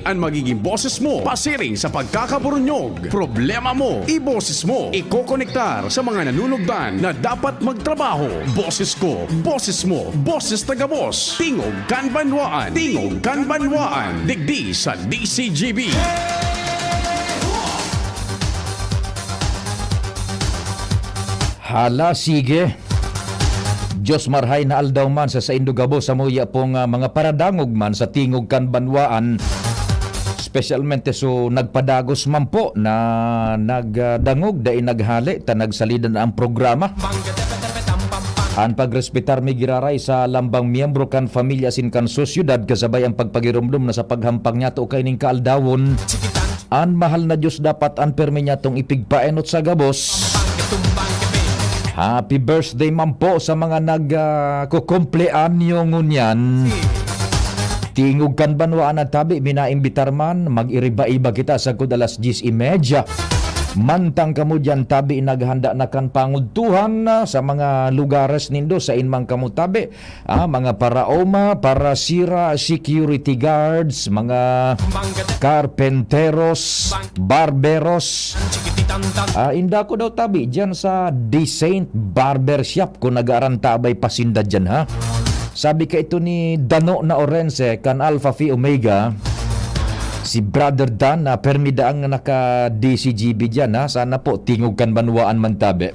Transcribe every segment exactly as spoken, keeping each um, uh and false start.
An magiging boses mo, pasiring sa pagkakaburunyog. Problema mo, iboses mo. Ikokonektar sa mga nanunugdan na dapat magtrabaho. Boses ko, boses mo, boses ta gabos. Tingog kan Banwaan, Tingog kan Banwaan. Digdi sa D C G B. Hala, sige. Diyos marhay na aldaw man sa saindo gabos, samuya pong, ah, mga paradangog man sa Tingog kan Banwaan, espesyalmente so nagpadagos man po na nagdangog, dai naghale, ta nagsalida na ang programa. An pagrespetar mi giraray sa lambang miyembro kan pamilya asin kan sosyedad, kasabay ang pagpagiromdom na sa paghampang niyato kaining kaaldawon. An mahal na Diyos dapat an permi niyatong ipigpaenot sa gabos. Happy birthday man po sa mga nag, ah, kukumpleanyo ngunyan. Tingog kan Banwaan na tabi, minaimbitar man, mag-iriba-iba kita sagkod alas dyes y media. Mantang kamo diyan tabi, naghanda na kan pangudtuhan, ah, sa mga lugares nindo, sain man kamo tabi. Ah, mga paraoma, parasira, security guards, mga karpenteros, barberos. Ah, inda ko daw tabi diyan sa The Saint Barber Shop kung nag-aarantabay pa sinda diyan, ha. Sabi ka ito ni Dano na Orense kan Alpha Phi Omega, si Brother Dan, na permi daang naka D C G B diyan, ha. Sana po, Tingog kan Banwaan man tabi.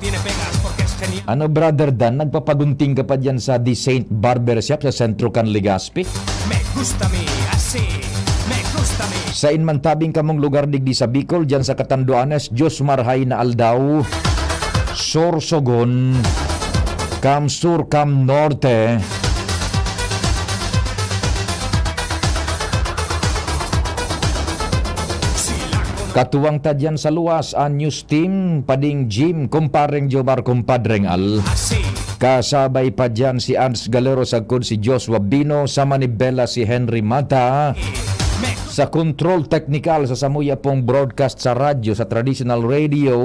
Ano, Brother Dan, nagpapagunting ka pa diyan sa The Saint Barber Shop sa sentro kan Legazpi? Me gusta mi, así, me gusta mi. Sain man tabing kamong lugar digdi sa Bicol, diyan sa Catanduanes, Diyos marhay na aldaw. Sorsogon, Cam Sur, Cam Norte. Katuwang ta diyan sa luwas, an news team, Pading Jim, Kumpareng Jomar, Kumpadreng Al. Kasabay pa diyan si Ants Galero, sagkod si Joshua Bino, sa manibela si Henry Mata. Sa control technical, sa samuya pong broadcast sa radyo, sa traditional radio,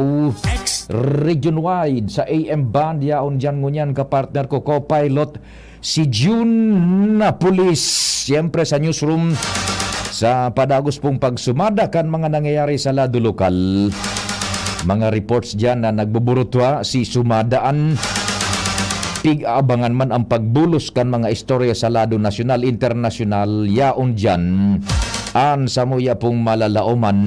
region wide, sa A M band, yaon diyan ngunyan, kapartner ko, co-pilot, si June Napolis, siyempre sa newsroom, sa padagos pong pagsumada kan mga nangyayari sa lado lokal. Mga reports diyan na nagbuburutwa si sumadaan. Pig-aabangan man ang pagbulos kan mga istorya sa lado nasyonal, internasyonal, yaon diyan an samuya pong malalaoman.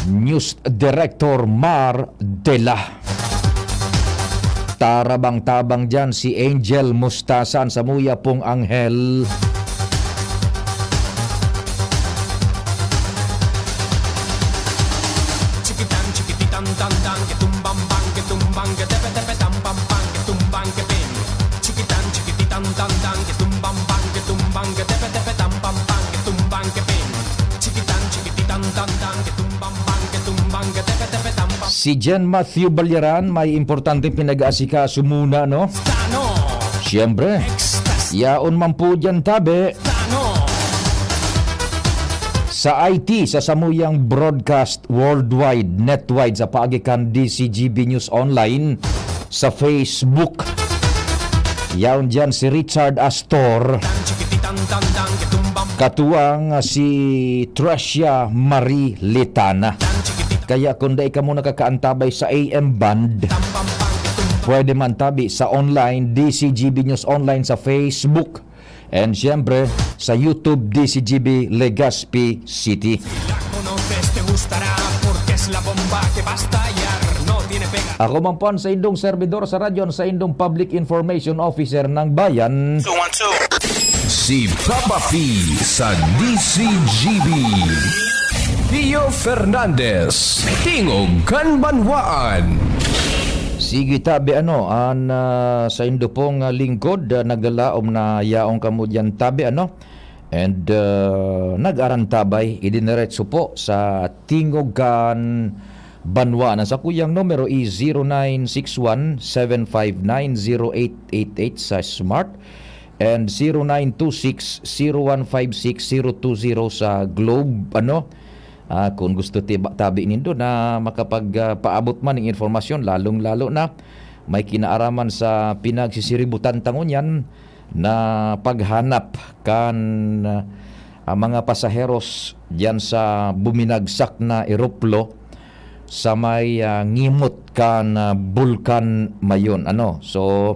News Director Mar Dela. Tarabang-tabang diyan si Angel Mustasan, samuya pong anghel. Chikitan, chikipitan, tan, tan, ketumbang, bang, ketumbang, ketepe, tepe, tam, pam, pang, ketumbang, kepin. Chikitan, chikipitan, tan, tan, ketumbang, bang, ketumbang, ketepe, tepe, tam, pam, pang, ketumbang, kepin. Chikitan, chikipitan, tan, tan, ketumbang, bang, ketumbang, ketepe, tepe, tam, pam. Si Jen Matthew Balyaran, may importanteng pinag-aasikaso muna, no? Siyempre, yaon man po diyan tabi. Sa I T, sa samuyang broadcast worldwide, netwide, sa paagi kan D C G B News Online, sa Facebook. Yaon diyan si Richard Astor. Katuwang si Tricia Marie Litana. Kaya kung dai kamo nakakaantabay sa A M band, pwede man tabi sa online, D C G B News Online sa Facebook. And siyempre, sa YouTube, D C G B Legazpi City. Ako man po ang saindong servidor sa radyo, ang saindong public information officer ng bayan. Si Papa P sa D C G B. Pio Fernandez, Tingog kan Banwaan. Sige, tabi, ano, an, ah, saindo pong, ah, lingkod, ah, nagalaom na yaon kamo diyan, tabi, ano? And, ah, nag-arantabay, idiniretso po sa Tingog kan Banwaan. Ang sakuyang numero is zero nine six one, seven five nine, zero eight eight eight sa Smart and zero nine two six, zero one five six, zero two zero sa Globe, ano? Ah, kung gusto tiba-, tabi nindo na makapag, ah, paabot man ning informasyon, lalong-lalo na may kinaaraman sa pinagsisiributan ta ngunyan na paghanap kan, ah, ang mga pasaheros diyan sa buminagsak na eroplo sa may, ah, ngimot kan, ah, Bulkan Mayon. Ano? So,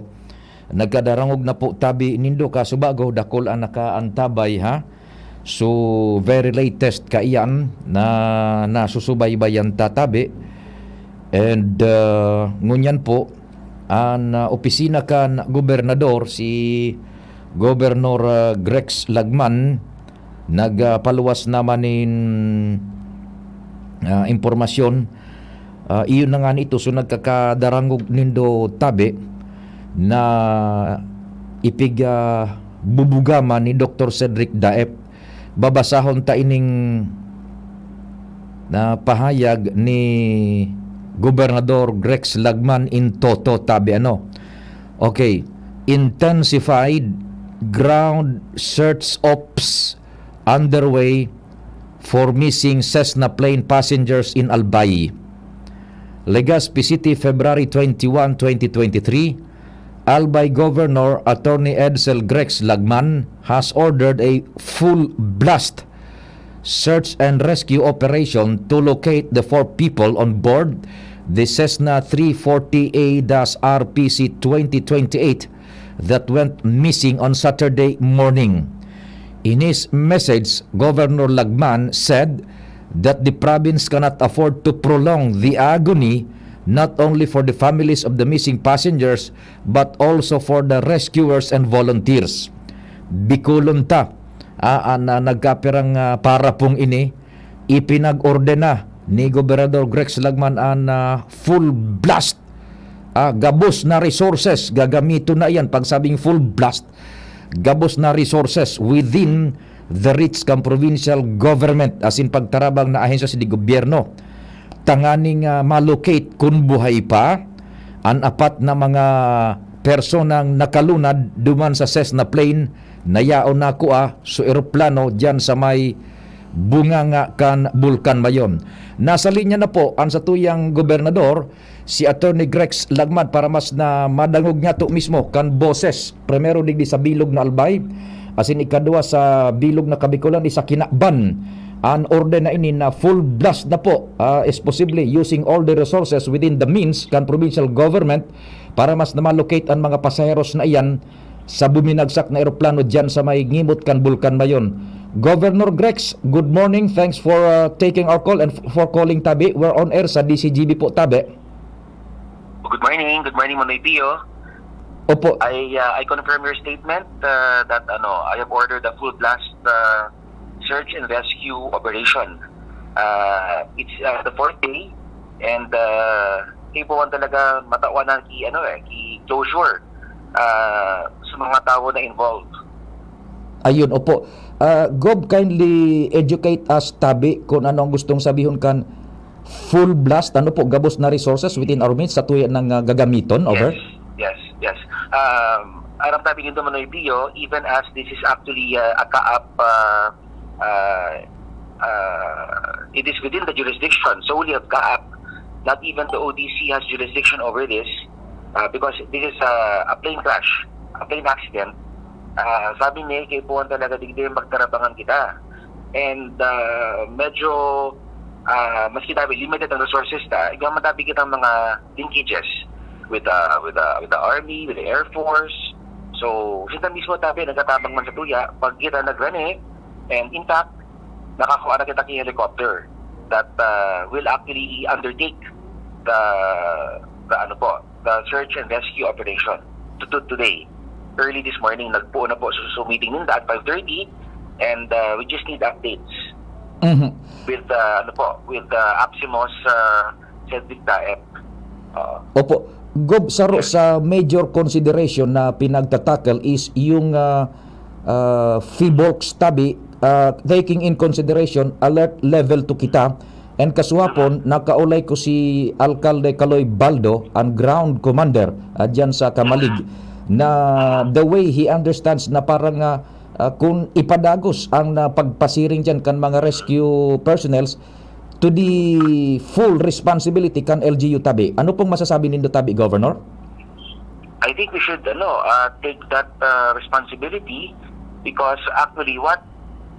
nagkadarangog na po tabi nindo, kasubago, dakul ang nakaantabay, ha? So, very latest kaiyan na nasusubaybayan ta tabi. And, ah, ngunyan po, an, ah, opisina kan gobernador, si Governor, ah, Grex Lagman, nagpaluwas naman nin, ah, impormasyon. Ah, iyon na nga nito, so nagkakadarangog nindo tabi na ipig, ah, bubugaman ni Doktor Cedric Daep. Babasahon ta ining na pahayag ni Gobernador Grex Lagman in toto tabi, ano. Okay. Intensified ground search ops underway for missing Cessna plane passengers in Albay. Legazpi City, February twenty-one, twenty twenty-three. Albay Governor Attorney Edsel Grex Lagman has ordered a full blast search and rescue operation to locate the four people on board the Cessna three forty A R P C twenty twenty-eight that went missing on Saturday morning. In his message, Governor Lagman said that the province cannot afford to prolong the agony not only for the families of the missing passengers but also for the rescuers and volunteers. Bikolon ta, ah, an, ah, nagkapirang, ah, parapong ini, ipinag-ordena ni Gobernador Grex Lagman an, ah, full blast, ah, gabos na resources, gagamiton na iyan. Pagsabing full blast, gabos na resources within the reach kan provincial government, asin pagtarabang na ahensya sa gobyerno, tanganing, ah, ma-locate kun buhay pa an apat na mga personang nakalunad duman sa Cessna plane na yaon nakua sa eroplano diyan sa may bunganga kan Bulkan Mayon. Nasa linya na po an satuyang gobernador, si Attorney Grex Lagman, para mas na madangog niyato mismo kan boses, primero digdi sa bilog na Albay, asin ikadua sa bilog na Kabikolan, sa Kinaban. An orden na ini na full blast na po, ah, is posible using all the resources within the means kan provincial government para mas na ma-locate an mga pasaheros na iyan sa buminagsak na eroplano diyan sa may ngimot kan Bulkan Mayon. Governor Grex, good morning. Thanks for, uh, taking our call and f-, for calling tabi. We're on air sa D C G B po tabi. Good morning. Good morning, Manoy Pio. Opo. I, uh, I confirm your statement, uh, that, ano, I have ordered a full blast, uh, search and rescue operation. Uh, it's, uh, the fourth day, and, uh, kaipuhan talaga matawan ang ki-, ano, eh, ki-closure, uh, sa mga tao na involved. Ayun, opo. Ah, Gob, kindly educate us tabi kung ano ang gustong sabihon kan full blast. Ano po, gabos na resources within our means sa tuya ng, ah, gagamiton? Over? Yes, yes, yes. Um, aram tabi nindo, Manoy Pio, even as this is actually, uh, a CAAP, uh, uh, uh, it is within the jurisdiction solely of CAAP. Not even the O D C has jurisdiction over this, uh, because this is a, a plane crash, a plane accident. Uh, sabi niya, kaipuhan talaga digdi magtarabangan kita. And, uh, medyo, uh, maski tabi limited ang resources ta, igwa man tabi kitang mga linkages with, uh, with, uh, with the army, with the air force. So, sinda mismo tabi nagtatabang man sa tuya, pag kita nagrani and intact, nakakua na kita ki helicopter that, uh, will actually undertake the, the ano po, the search and rescue operation to, to today. Early this morning, nagpuo na po sa, sa meeting ninda at five thirty, and, uh, we just need updates Mhm. with, uh, ano po, with, uh, APSIMOS, uh, Cedric Daep. Uh, Opo. Gob, saro sa major consideration na pinagtatackle is yung, ah, ah, PHIVOLCS tabi, ah, taking in consideration alert level two kita. And kasuhapon, nakaulay ko si Alkalde Kaloy Baldo, ang ground commander, ah, dyan sa Camalig, na the way he understands na parang, ah, ah, kung ipadagos ang, ah, pagpasiring dyan kan mga rescue personnels to the full responsibility kan L G U tabi. Ano pong masasabi nindo tabi, Governor? I think we should, ano, uh, take that, uh, responsibility because actually what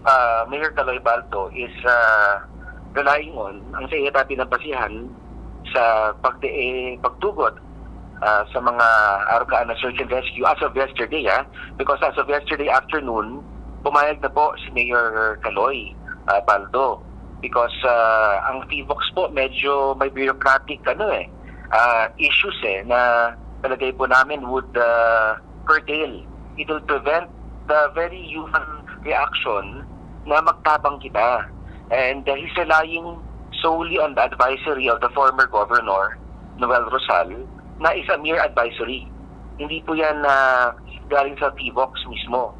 uh, Mayor Caloy Baldo is uh, relying on ang sa iya tabi ng basihan sa pagde pagtugot uh, sa mga arugaan na search and rescue as of yesterday, ah, because as of yesterday afternoon, pumayag na po si Mayor Caloy uh, Baldo because uh, ang T V O X po medyo may bureaucratic ano eh uh, issues eh na palagay po namin would uh, curtail. It will prevent the very human reaction na magtabang kita. And uh, he's relying solely on the advisory of the former governor, Noel Rosal, na is a mere advisory. Hindi po yan uh, galing sa T V O X mismo.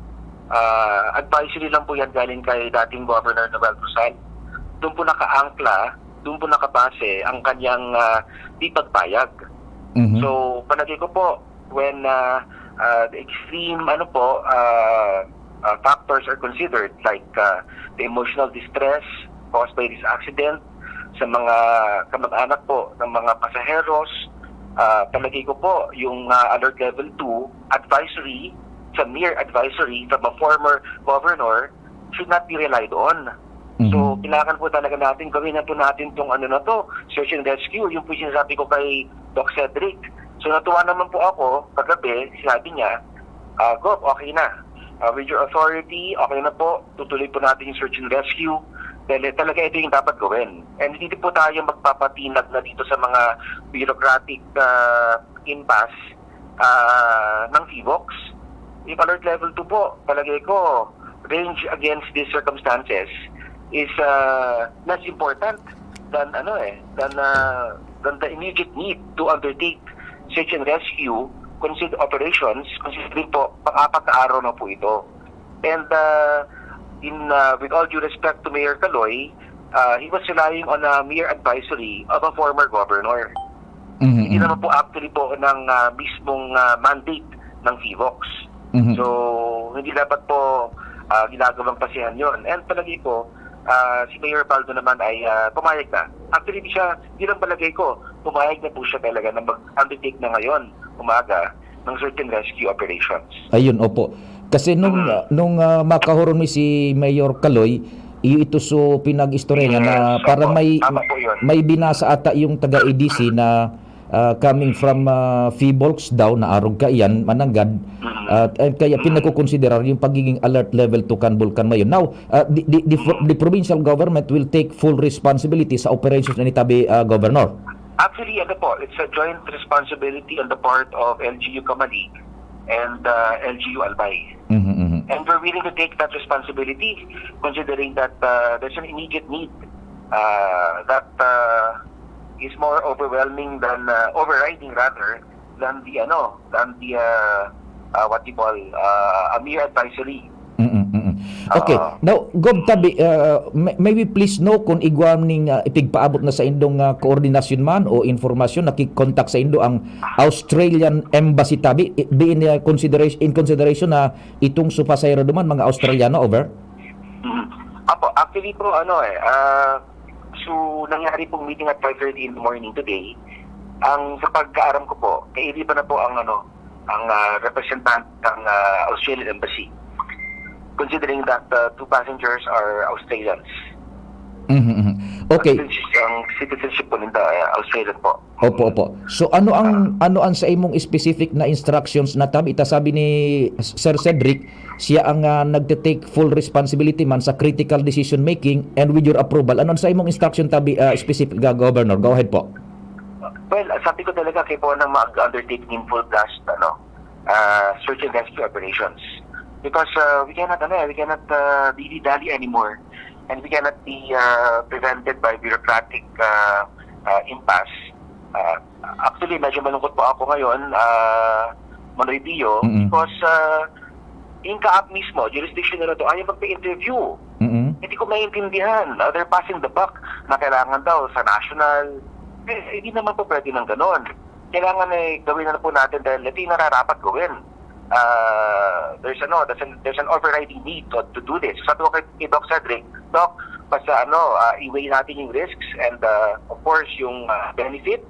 Uh, advisory lang po yan galing kay dating Governor Noel Rosal. Doon po nakaangkla, doon po nakabase ang kanyang uh, di pagpayag. Mhm. So, palagay ko po, when uh, uh, the extreme ano po uh, uh, factors are considered like uh, the emotional distress caused by this accident sa mga kamag-anak po ng mga pasaheros, uh, palagay ko po yung uh, alert level two advisory, sa mere advisory from a former governor should not be relied on. So, kailangan po talaga natin gawin na po natin tong ano na to, search and rescue, yung po yung sinasabi ko kay Doc Cedric. So, natuwa naman po ako kagabi, sinabi niya, ah, "Gov, okay na. Ah, with your authority, okay na po. Tutuloy po natin yung search and rescue." Dahil talaga ito yung dapat gawin. And hindi po tayo magpapatinag na dito sa mga bureaucratic ah, impasse ah, ng T V O X. Yung alert level two po, palagay ko, range against these circumstances is ah, less important than ano eh, than ah, than the immediate need to undertake search and rescue consider operations, considering po pang-apat na araw na po ito. And uh, in uh, with all due respect to Mayor Caloy, uh, he was relying on a mere advisory of a former governor. Mhm, Hindi mhm. naman po actually po ng uh, mismong uh, mandate ng T V O X. Mhm. So, hindi dapat po uh, ginagawang pasihan yon. And palagi po, uh, si Mayor Baldo naman ay uh, pumayag na. Actually, hindi siya, hindi lang palagay ko, pumayag na po siya talaga na mag-undertake na ngayon, umaga, ng search and rescue operations. Ayun, opo. Kasi nung, Mm. ah, nung, ah, makahuron mi si Mayor Caloy, iyo ito so pinag-istorya niya na Yes, parang opo. may, Tama po yun. may binasa ata yung taga A D C na, ah, coming from, ah, Fivolx daw, na arog kaiyan, mananggad. Mm. At, eh, kaya Mm. pinagkukonsiderar yung pagiging alert level two kan Bulkan Mayon. Now, ah, the, the, the, the provincial government will take full responsibility sa operations na nitabi, ah, Governor. Actually, ano po, it's a joint responsibility on the part of L G U Camalig and uh, L G U Albay. Mhm, mhm. And we're willing to take that responsibility considering that uh, there's an immediate need uh, that uh, is more overwhelming than, uh, overriding rather, than the, ano, than the, uh, uh, what you call, uh, a mere advisory. Mm, mm, mm. Okay. Oo. Now, Gov, tabi, uh, may, may we please know kung igwa ning, uh, ipigpaabot na sa indong, uh, koordinasyon man o informasyon, nakikontakt sa indo ang Australian Embassy tabi, i-, being, uh, consideration, in consideration na itong supasahero duman, mga Australiano, over? Mm. Apo, actually po, ano eh, ah, so nangyari pong meeting at five thirty in the morning today. Ang sa pagkaaram ko po, kailiba na po ang ano, ang ah, representante ng ah, Australian Embassy. Considering that uh, two passengers are Australians. Mhm, mhm. Okay. Ang citizenship, ang citizenship po nila, eh, Australian po. Opo, opo. So ano ang, Ah. ano ang sa imong specific na instructions na tabi? Ita sabi ni Sir Cedric, siya ang ah, nagte-take full responsibility man sa critical decision making and with your approval. Ano ang sa imong instruction tabi, ah, specific, Ga-, Governor? Go ahead po. Well, sabi ko talaga, kaipuhan nang mag-undertake nin full blast, ano, ah, search and rescue operations. Because uh, we cannot, ano, eh, we cannot uh, dilly-dally anymore. And we cannot be uh, prevented by bureaucratic uh, uh, impasse. Uh, actually, medyo malungkot po ako ngayon, uh, Manoy Dio, Mm-mm. because uh, yung kaap mismo, jurisdiction nila to, ayaw magpa-interview. Mm-mm. Hindi ko maintindihan. Uh, they're passing the buck na kailangan daw sa national. Eh, hindi naman po pwede ng ganon. Kailangan eh, gawin na po natin dahil ito yung nararapat gawin. Uh, there's, ano, there's, an, there's an overriding need to, to do this. Sabi ko kay, kay Doc Cedric, "Doc, basta ano, uh, i-weigh natin yung risks and uh, of course yung uh, benefit.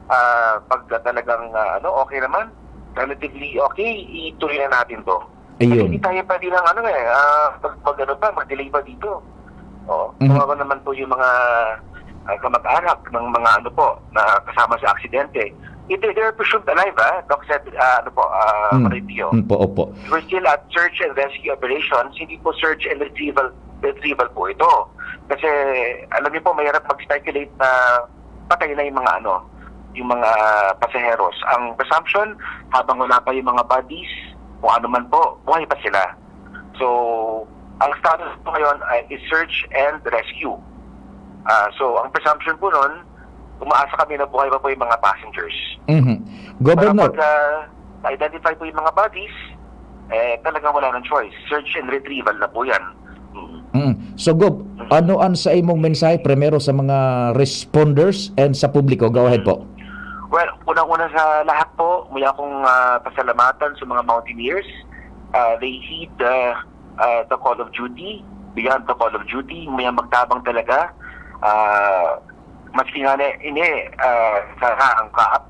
Uh, pag talagang uh, ano, okay naman, relatively okay, ituloy na natin to." Kasi hindi tayo pwede ng ano eh, ah, pag, pag ano pa, mag-delay pa dito. Oh, kawawa naman po yung mga ah, kamag-anak ng mga ano po na kasama sa aksidente. It, they are presumed alive, ah, Doc Seth, ah, ano po, ah, Maritio. Mm, po, opo. We're still at search and rescue operations, hindi po search and retrieval, retrieval po ito. Kasi, alam niyo po, mahirap mag-speculate na patay na yung mga ano, yung mga pasaheros. Ang presumption, habang wala pa yung mga bodies, kung ano man po, buhay pa sila. So, ang status po ngayon ay is search and rescue. Ah, so, ang presumption po nun, umaasa kami na buhay pa po yung mga passengers. Mhm. Pero Governor, pag ah, na-identify po yung mga bodies, eh, talagang wala nang choice. Search and retrieval na po yan. Mm. Mm. So, Gov, ano ang sa imong mensahe primero sa mga responders and sa publiko? Go ahead po. Well, unang-una sa lahat po, muli akong ah, pasalamatan sa mga mountaineers. Ah, they heed the, ah, the call of duty, beyond the call of duty, may magtabang talaga. Ah, maski nga na, ini, ah, sana ang kaap,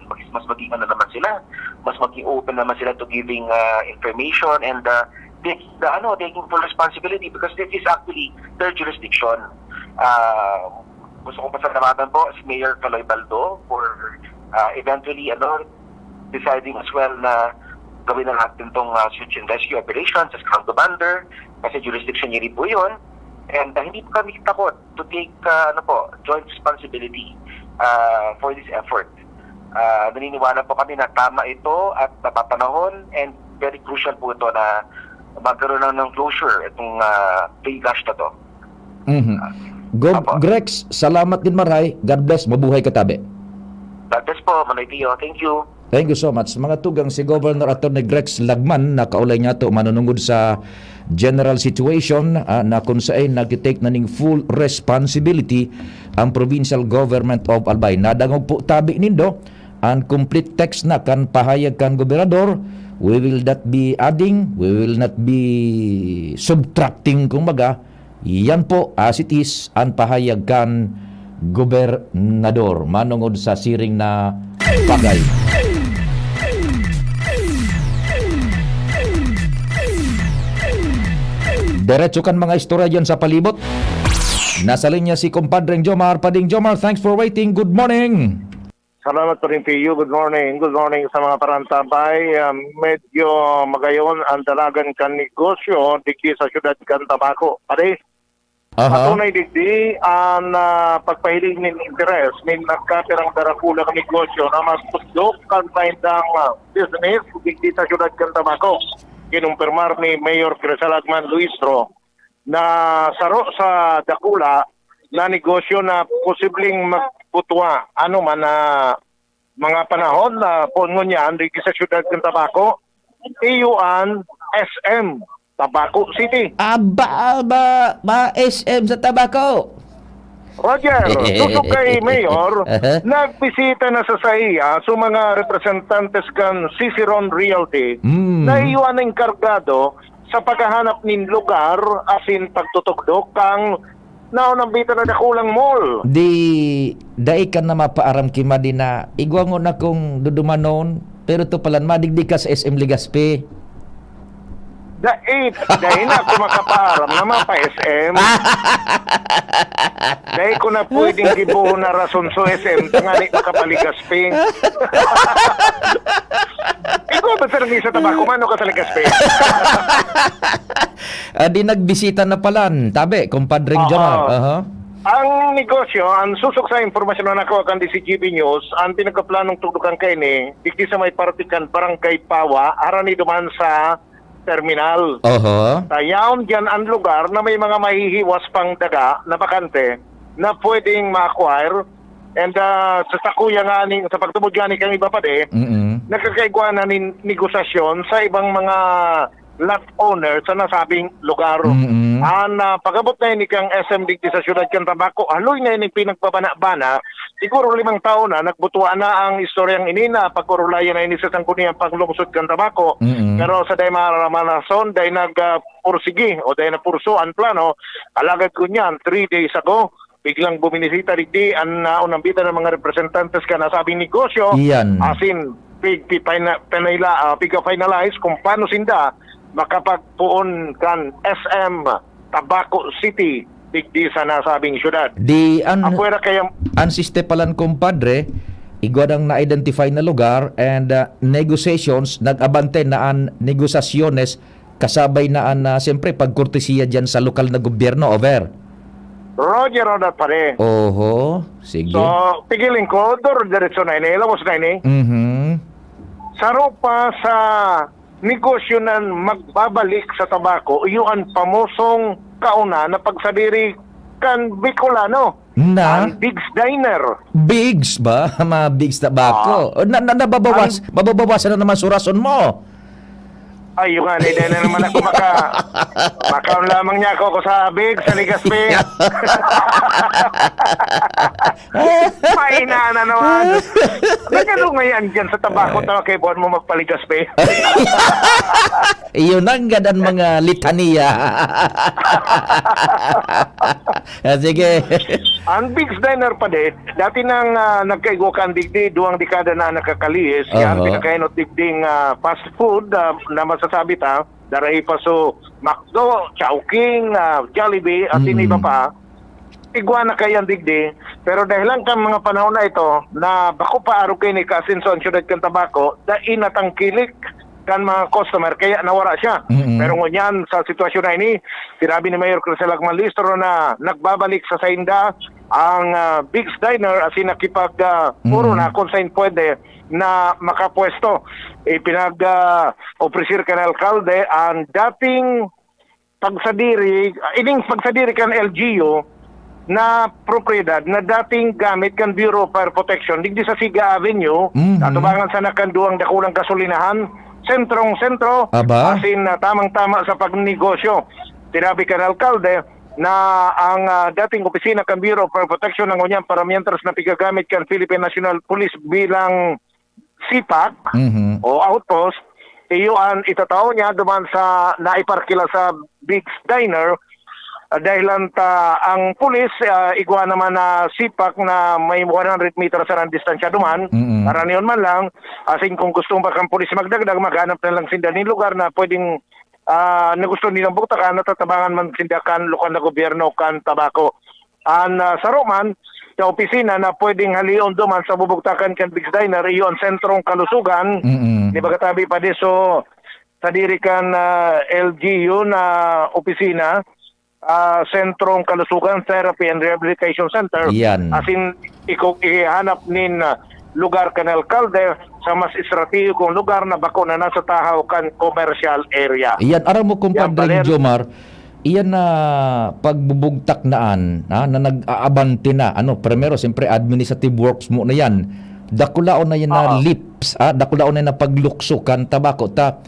mas, mas maging ano naman sila, mas maging open naman sila to giving ah, information and ah, taking the, ano, taking full responsibility because this is actually their jurisdiction. Ah, gusto kong pasalamatan po si Mayor Kaloy Baldo for ah, eventually, ano, deciding as well na gawin na natin tong ah, search and rescue operation sa Scrum Commander kasi jurisdiction niya rin po yun. And ah, hindi po kami takot to take ah, ano po, joint responsibility ah, for this effort. Ah, naniniwala po kami na tama ito at napapanahon and very crucial po ito na magkaroon ng, ng closure itong ah, Bay Gash na to. Mhm. Gov Apo. Grex, salamat din maray. God bless, mabuhay ka tabi. God bless po, Manoy Pio. Thank you. Thank you so much. Mga tugang, si Governor Attorney Grex Lagman, nakaulay niya to manunungod sa general situation ah, na kung saan nagtitake na ning full responsibility ang Provincial Government of Albay. Nadangog po tabi nindo, ang complete text na kan pahayag kan gobernador, we will not be adding, we will not be subtracting, kumbaga, yan po, as it is, ang pahayag kan gobernador manungod sa siring na bagay. Diretso kan mga istorya dyan sa palibot. Nasa linya si Kumpadreng Jomar. Pading Jomar, thanks for waiting. Good morning. Salamat pa rin, Pio. Good morning. Good morning sa mga parantabay. Ah, medyo magayon ang dalagan kan negosyo digdi sa siyudad kan Tabaco. Pare, Aha. Patunay digdi ang ah, pagpahiling nin interes nin nagkapirang darakulang negosyo na magtugdok kan saindang ah, business digdi sa siyudad kan Tabaco. Kinumpirmar ni Mayor Crisalagman Luistro na saro sa dakula na negosyo na posibleng magputwa ano man na mga panahon na poon ngunyan digdi sa siyudad kan Tabaco, iyo an S M Tabaco City. Aba, aba, ba S M sa Tabaco. Roger, susog kay Mayor, Aha. nagbisita na sa saiya sa mga representantes kan Ciceron Realty Mm. na iyo an enkargado sa paghahanap nin lugar asin pagtutugdok kan naon ang bita na dakulang mall. Di, dai ka na mapaaram ki Madi na igwa ngona kong dudumanon, pero to palan madigdi ka sa S M Legazpi. Dai, dai na ako makapaaram na mapa-S M. Dai ko na pwedeng gibohon na rason sa S M, tangani makapaligas Legazpi. Ikaw ba sa nag-isa tabako, mano ka sa Legazpi? Ah, di nagbisita na palan, tabi, Compadre Oo. Jomar. Aha. Ang negosyo, ang susok sa impormasyon na nakuha kan D C G B News, ang pinagkaplanong tugdukan kaini, digdi sa may parte kan Barangay Pawa, harani duman sa terminal. Oho. Tayaon diyan ang lugar na may mga mahihiwas pang daga na bakante na pwedeng ma-acquire. And, ah, sa sakuya nga ning, sa pagtubod nga ni kang iba pa di, Mm-mm. nagkakaigwa na nin negosasyon sa ibang mga lot owner sa nasabing lugar. Mm-mm. Ang, ah, pag-abot na ini kang S M digdi sa siyudad kan Tabaco, haloy na ini pinagbabana-bana. Siguro limang taon na, nagbutua na ang istoryang ini na pag-orulayan na ini sa Sangguniang Panglungsod kan Tabaco. Mm-mm. Pero sa dai maaraman na rason, dai nag, ah, pursigi o dai na purso ang plano. Alagad kunyan, three days ago, biglang buminisita digdi ang naunang bida ng mga representantes kan nasabing negosyo. Iyan. Asin, pig-, pipina-, pinaila-, ah, piga-finalize kung paano sinda makapagpoon kan S M Tabaco City digdi sa nasabing syudad. Di an, Apwera kaya an siste palan, kumpadre, igwa nang na-identify na lugar and, ah, negotiations, nag-abante na an negosasyones, kasabay na an, ah, siyempre, pagkortesiya diyan sa lokal na gobyerno, over. Roger, Ronald, pare. Oho, sige. So, pigiling ko, dur-, diretso na ini, lawos na ini. Mhm. Saro pa sa negosyo na magbabalik sa tabako, iyo an pamosong kauna na pagsadiri kan Bicolano, Na? An Big's Diner. Big's ba? Mga Big's Tabako. Ah. Na, na, nababawas, Ang mababawasan na naman surason mo. Ay, yung nga, hindi na naman ako maka-, makaon lamang niya ako, ako sa Big's, sa Legazpi. Maina na naman. Nagano ngayon dyan sa tabako, Ay. Tama kay buwan mo magpaligas, pe. Iyon ang gadan mga litania. Ah, sige. Ang Big's Diner, pare, dati nang, ah, nagkaigwa kan digdi, duwang dekada na nakakalihis. Yan, Oho. Pinakainot digding, ah, fast food, ah, na masasabi ta, darahi pa so McDo, Chowking, ah, Jollibee, at Mm. iba pa. Igwa na kaiyan digdi, pero dahil lang kan mga panahon na ito na bako pa arog kaini kaasenso ang siyudad kan Tabaco, dai natangkilik kan mga customer, kaya nawara siya. Mm-mm. Pero ngunyan, sa sitwasyon na ini, sinabi ni Mayor Crisel Agman Listro na nagbabalik sa sainda ang, ah, Big's Diner, asin nakipag, ah, puro Mm. na kung saan pwede na makapwesto. Ipinag, ah, opresir kan alkalde ang dating pagsadiri, ah, ining pagsadiri kan L G U na propiedad na dating gamit kan Bureau of Fire Protection digdi sa Siga Avenue, Mhm. atubangan sana kan duwang dakulang gasolinahan, sentrong-sentro, Aba. asin na tamang-tama sa pagnegosyo. Sinabi kan alkalde na ang, ah, dating opisina kan Bureau of Fire Protection na ngunyan para miyentras na pigagamit kan Philippine National Police bilang sipak Mhm. o outpost, iyo an itatao niya duman sa naiparkila sa Big's Diner, ah, dahil lang ta ang pulis, ah, igwa naman na sipak na may one hundred meters ang distansya duman. Mm-mm. Karaniwan man lang, asin kung gusto ba kang pulis magdagdag, maghanap na lang sinda nin lugar na pwedeng, ah, na gusto nilang bugtakan, natatabangan man sinda kan lokal na gobyerno kan Tabaco. An, ah, saro man sa opisina na pwedeng halion duman sa bubugtakan kan Big's Diner, iyo an Sentrong Kalusugan. Mm-mm. Di ba katabi pa di? So, sadiri kan, ah, L G U na opisina, ah, Sentrong Kalusugan Therapy and Rehabilitation Center. Yan. Asin, iko-, ihanap nin, ah, lugar kan alkalde sa mas estratehikong lugar na bako na nasa tahaw kan commercial area. Iyan, aram mo, Yan, Compadre Valer. Jomar, iyan na pagbubugtak na an, ha, na nag-aabante na. Ano, primero, siyempre, administrative works mo na yan. Dakulaon na yan na Oo. leaps, ha, dakulaon na yan na paglukso kan Tabaco. Ta,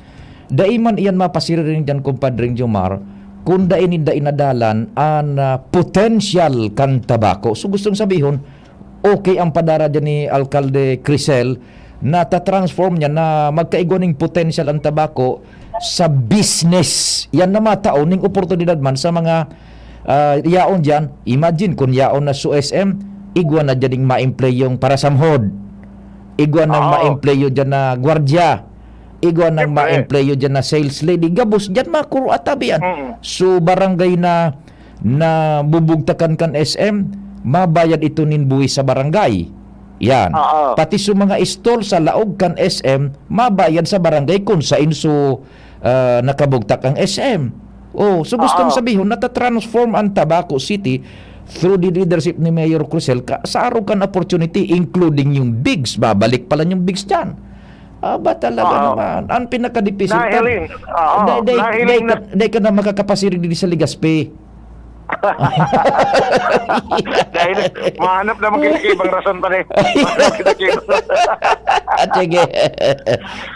dai man iyan mapasiriring diyan, Compadre Jomar, kung dai ninda inadalan an, ah, potential kan Tabaco. So, gustong sabihon, okay ang padara dyan ni Alkalde Crisel, na ta-transform niya na magkaigwa ning potential ang Tabaco sa business. Yan na matao ning oportunidad man sa mga, ah, yaon dyan. Imagine kung yaon na sa S M, igwa na dyan ning maempleyong parasamhod. Igwa nang Oo. maempleyo dyan na gwardya. Igwa nang Siyempre. maempleyo dyan na sales lady. Gabos dyan, makuro at tabi yan. Mm. So, barangay na na bubugtakan kan S M, mabayad ito nin buwis sa barangay. Yan. Oo. Pati sa mga stall sa laog kan S M, mabayad sa barangay kung sain so, ah, nakabugtak ang S M. Oh, so gustong Oo. sabihon, natatransform ang Tabaco City through the leadership ni Mayor Crisel ka, sa arog kan opportunity, including yung Bigs, babalik pala yung Bigs dyan. Aba, talaga Oo. naman. Ang pinakadipisil, Nahiling. Oo. Dai, dai, Nahiling dai na. ka, dai ka na makakapasiring din sa Legazpi. Dahil mahanap naman kayo sa ibang rason pa rin. Mahanap kita kayo. At sige.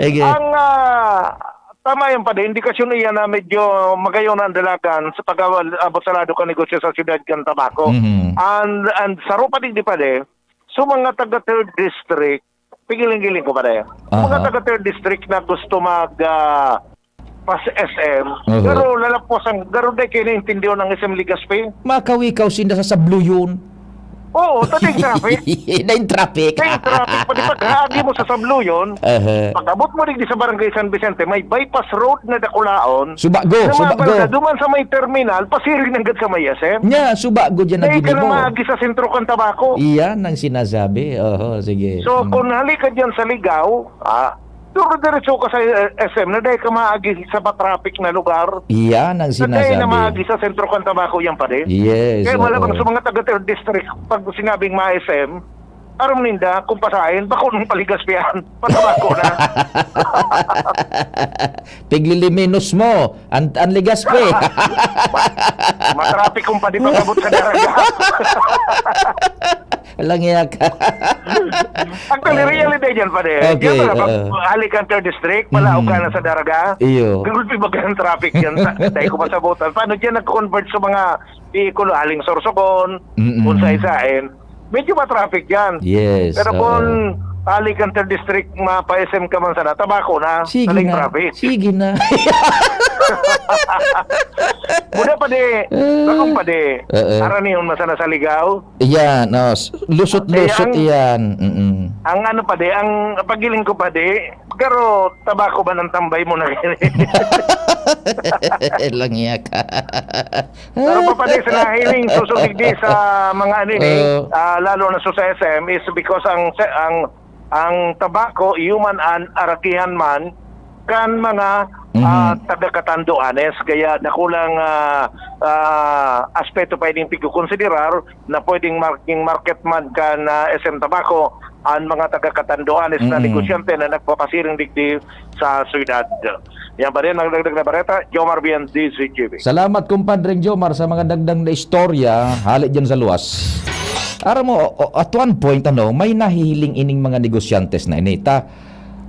Sige. Ang, ah, tama yan pa din, indikasyon iyan na medyo magayon ang dalagan sa pag-abot sa lado ka negosyo sa siyudad kan Tabaco. Mhm. And, and saro pa din di pa din, so mga taga third district, pigiling-giling ko pa din. Aha. Mga taga third district na gusto mag, ah, pas S M, Oho. Garo lalapos ang, garo dai kayo naintindihan ng S M Legazpi. Makawikaw sinda sa sabluyon. Oo, ta daing traffic. Daing traffic. Daing traffic, pati pagkaagi mo sa Sabloyon, Aha. pag-abot mo digdi sa Barangay San Vicente, may bypass road na dakulaon, Subago, na mga subago. barangay duman sa may terminal, pasiring nanggad sa may S M. Nya, subago dyan na Dahil ka na ginibo. maagi sa sentro kan Tabaco. Iyan ang sinasabi. Oho, sige. So, Mm. kung hali ka dyan sa Ligao, ah, duro-diretso ka sa, eh, S M na dahil ka maagi sa matraffic na lugar. Iyan ang Na dahil na sinasabi. maagi sa sentro kan Tabaco yan pa din. Yes, Kaya wala oo. bang sa mga taga third district, pag sinabing ma-S M, aram ninda kung pasain, bako nung paligas piyan, patabako na. Pigliliminos mo, an, an ligas pe. Ma-, matraffic kung padi pag-abot sa Daraga. Langyak. Actually, reality yan, pare. Okay, Yan, pala, oo. pag hali kang third district, pala Mhm. ka na sa Daraga. Iyo. Gulpi baga ang traffic yan sa, dahil ko masabutan. Paano dyan nag-convert sa mga vehikulo, haling Sorsogon, Mm-mm. kung sa-isain? Medyo matraffic yan. Yes, Pero oo. kung hali kang third district, mapa-S M ka man sana, tabako na, Sige naling na. traffic. Sige na. Muna pa di, Ah. bakong pa di, Oo. aranihon mo sana sa Ligao. Iyan, oh, s-, lusot-lusot Eh, ang iyan. Mm-mm. Ang ano pa di, ang pagiling ko pa di, pero tabako ba ng tambay mo na? Langyak. Pero pa pa di sa nahiling, susunod di sa mga ano ni, Oo. ah, lalo na sa S M, is because ang, ang, ang tabako, human and arakihan man, kan mga, Mhm. ah, taga-Catanduanes. Kaya nakulang, ah, ah, aspeto pwedeng pagkukonsiderar na pwedeng marking market man kan, ah, S M Tabaco ang mga taga-Catanduanes na Mm. negosyante na nagpapasiring digdi sa syudad. Yan pa rin ang dagdag na bareta, Jomar Bian, D Z G B. Salamat, kumpadreng Jomar, sa mga dagdag na istorya, hali dyan sa luwas. Aram mo, o-, at one point, ano, may nahihiling ining mga negosyantes na ini. Ta,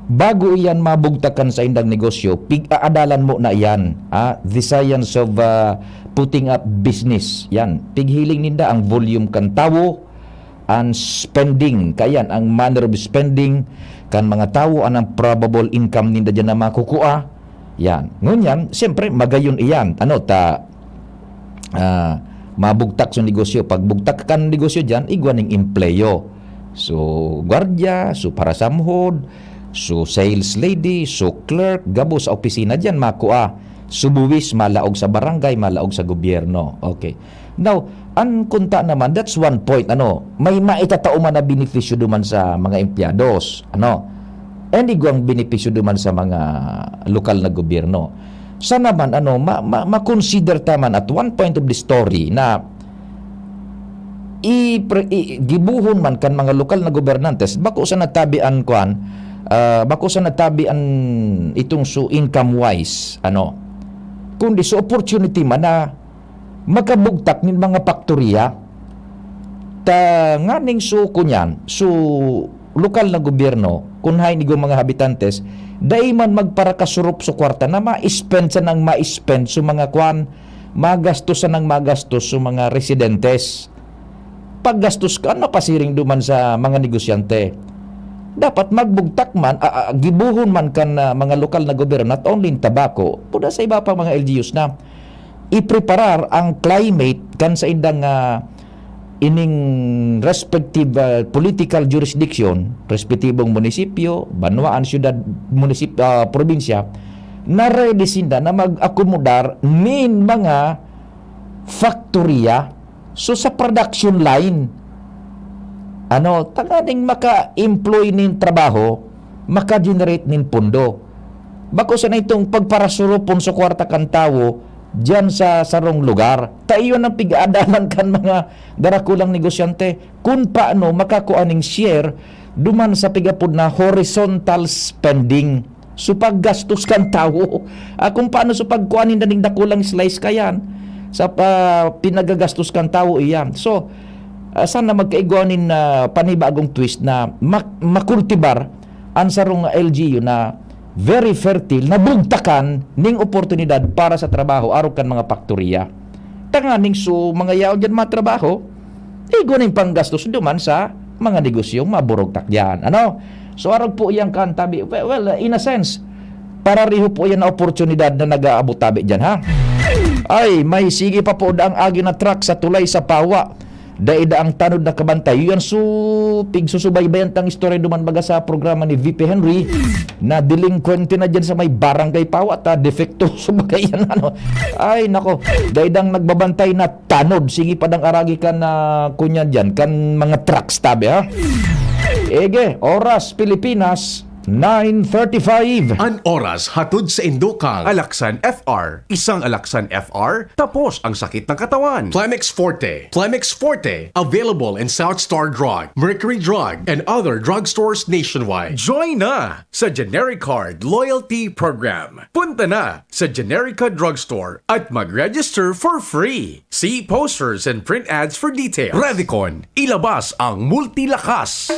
bago iyan mabugtakan sa indang negosyo, pig-aadalan mo na iyan, ah, the science of, ah, putting up business. Yan, pighiling ninda ang volume kan tawo, ang spending, kaiyan, ang manner of spending kan mga tawo, anang probable income ninda diyan na makukua. Yan. Ngunyan, siyempre, magayon iyan. Ano, ta, ah, mabugtak sa negosyo. Pag bugtak kan negosyo diyan, igwa ning empleyo. So, gwardiya, so parasamhod, so sales lady, so clerk, gabos sa opisina diyan, makua. So buwis, malaog sa barangay, malaog sa gobyerno. Okay. Now, an kunta naman, that's one point, ano, may maitatao man na benepisyo duman sa mga empleyados, ano. And igwang benepisyo duman sa mga lokal na gobyerno. Sa naman, ano, ma-, ma-, ma-consider ta man at one point of the story na i-pre-, i-, gibohon man kan mga lokal na gobernantes, bako sa natabi an kwan, ah, bako sa natabi an itong so income-wise, ano, kundi so opportunity man na makabugtak nin mga paktorya. Tanganing so kunyan, so lokal na gobyerno, kun haen igong mga habitantes, dai man magparakasurup sa kwarta na ma-spend sanang ma-spend sa mga kwan, magastos sanang magastos sa mga residentes. Paggastos kan mapasiring duman sa mga negosyante. Dapat magbugtak man, a, a, gibohon man kan, ah, mga lokal na gobyerno, not only in Tabaco, kundi sa iba pang mga L G Us na ipreparar ang climate kan sa indang, ah, ining respective, ah, political jurisdiction, respetibong munisipyo, banwaan, syudad, munisip-, ah, probinsya, na ready sinda na mag-akomodar nin mga faktorya. So, sa production line, ano, tanganing maka-employ nin trabaho, maka-generate nin pondo. Bako sana itong pagparasurupon sa kwarta kan tawo diyan sa sarong lugar. Ta iyon ang pig-aadalan kan mga darakulang negosyante. Kun paano makakua ning share duman sa pig-apod na horizontal spending. So, paggastos kan tawo. Ah, kung paano sa pagkuha ninda ning dakulang slice kayan, sa pa-, pinagagastos kan tawo iyan. So, ah, sana magkaigwa nin, ah, panibagong twist na mak-, makultibar an sarong L G U na very fertile, na bugtakan ning oportunidad para sa trabaho arog kan mga paktorya. Tanganing so mga yaon diyan matrabaho, igwa ning panggastos duman sa mga negosyong maburugtak diyan. Ano? So, arog po iyang kantabi. Well, well, in a sense, parareho po yan na oportunidad na nag-aabot tabi diyan, ha? Ay, may sige pa po daang agi na truck sa tulay sa Pawa. Dai da ang tanod nakabantay. Yan, so, pigsusubaybayan tang istorya duman baga sa programa ni V P Henry, na delinkwente na dyan sa may Barangay Pawa, ta defektoso baga yan, ano. Ay, nako, dai dang nagbabantay na tanod. Sige pa dang aragi kan, ah, kunyan dyan, kan mga trucks, tabi, ha? Ege, oras, Pilipinas, nine thirty-five. An oras hatod sa indokang Alaksan F R. Isang Alaksan F R, tapos ang sakit ng katawan. Plemex Forte. Plemex Forte. Available in South Star Drug, Mercury Drug, and other drugstores nationwide. Join na sa Generic Card Loyalty Program. Punta na sa Generica Drugstore at mag-register for free. See posters and print ads for details. Revicon, ilabas ang multilakas.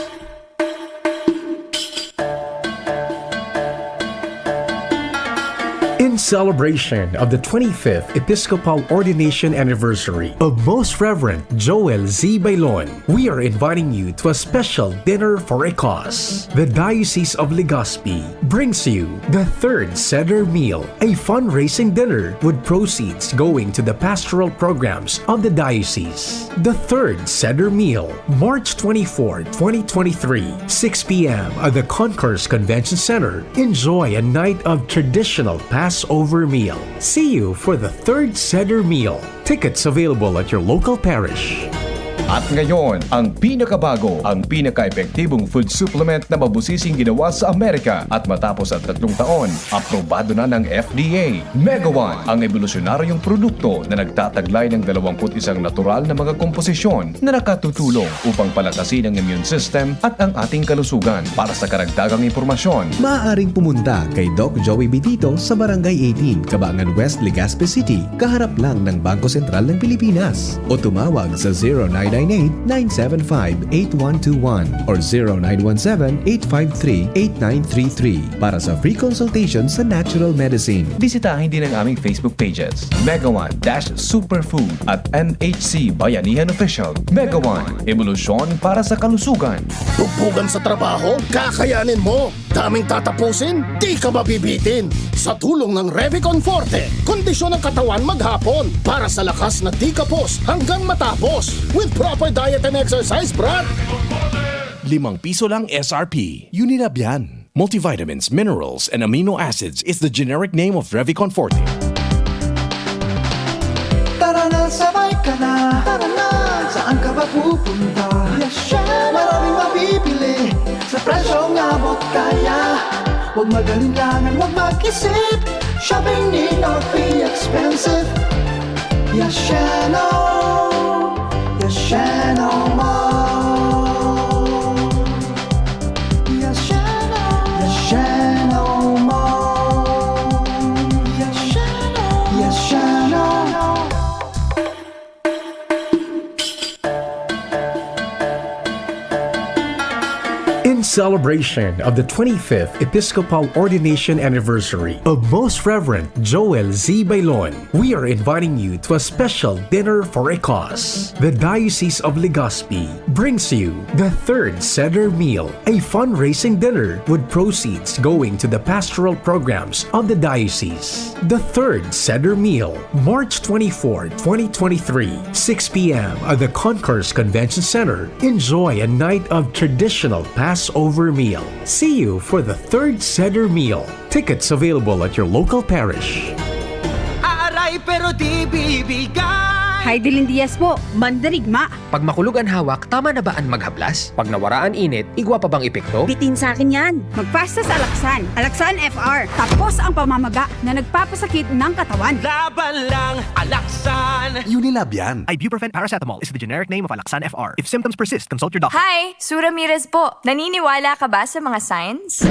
In celebration of the twenty-fifth Episcopal Ordination Anniversary of Most Reverend Joel Z. Bailon, we are inviting you to a special dinner for a cause. The Diocese of Legazpi brings you the third Seder Meal, a fundraising dinner with proceeds going to the pastoral programs of the diocese. The third Seder Meal, March twenty-fourth, twenty twenty-three, six p m at the Concourse Convention Center. Enjoy a night of traditional Passover meal. See you for the third Seder Meal. Tickets available at your local parish. At ngayon, ang pinakabago, ang pinaka-epektibong food supplement na mabusising ginawa sa Amerika at matapos ang tatlong taon, aprobado na ng F D A. Mega One, ang ebolusyonaryong produkto na nagtataglay ng dalawampu't isang natural na mga komposisyon na nakatutulong upang palakasin ang immune system at ang ating kalusugan. Para sa karagdagang impormasyon, maaaring pumunta kay Doc Joey Bitito sa Barangay eighteen, Kabangan West, Legazpi City, kaharap lang ng Bangko Sentral ng Pilipinas. O tumawag sa zero nine nine eight, nine seven five, eight one two one or zero nine one seven, eight five three, eight nine three three para sa free consultation sa natural medicine. Bisitahin din ang aming Facebook pages, Mega One dash Superfood at M H C Bayanihan Official. Mega One, ebolusyon para sa kalusugan. Bugbugan sa trabaho? Kakayanin mo! Daming tatapusin? Di ka mabibitin! Sa tulong ng Revicon Forte, kondisyon ng katawan maghapon para sa lakas na di kapos hanggang matapos with proper diet and exercise, brad! Limang piso lang S R P. Unilab yan. Multivitamins, minerals, and amino acids is the generic name of Revicon Forte. Tara na, sabay ka na. Tara na, saan ka ba pupunta? Yes, syempre. Maraming mabibili sa presyong abot kaya. Huwag mag-alinlangan, huwag mag-isip. Shopping need not be expensive. Yes, Sheno. Yes, Sheno Mall. Yes, Sheno. Yes, Sheno Mall. Yes, Sheno. Yes, Sheno. In celebration of the twenty-fifth Episcopal Ordination Anniversary of Most Reverend Joel Z. Bailon, we are inviting you to a special dinner for a cause. The Diocese of Legazpi brings you the third Seder Meal, a fundraising dinner with proceeds going to the pastoral programs of the diocese. The third Seder Meal, March twenty-fourth, twenty twenty-three, six p m at the Concourse Convention Center. Enjoy a night of traditional Passover meal. See you for the third Seder Meal. Tickets available at your local parish. Aaray pero di bibigay. Hi, Dilin Diaz po. Mandarigma. Pag makulog an hawak, tama na ba an maghaplas? Pag nawara an init, igwa pa bang epekto? Bitin sa akin yan. Magpasta sa Alaksan. Alaksan F R. Tapos ang pamamaga na nagpapasakit ng katawan. Laban lang, Alaksan! Unilab yan. Ibuprofen paracetamol is the generic name of Alaksan F R. If symptoms persist, consult your doctor. Hi! Sue Ramirez po. Naniniwala ka ba sa mga signs?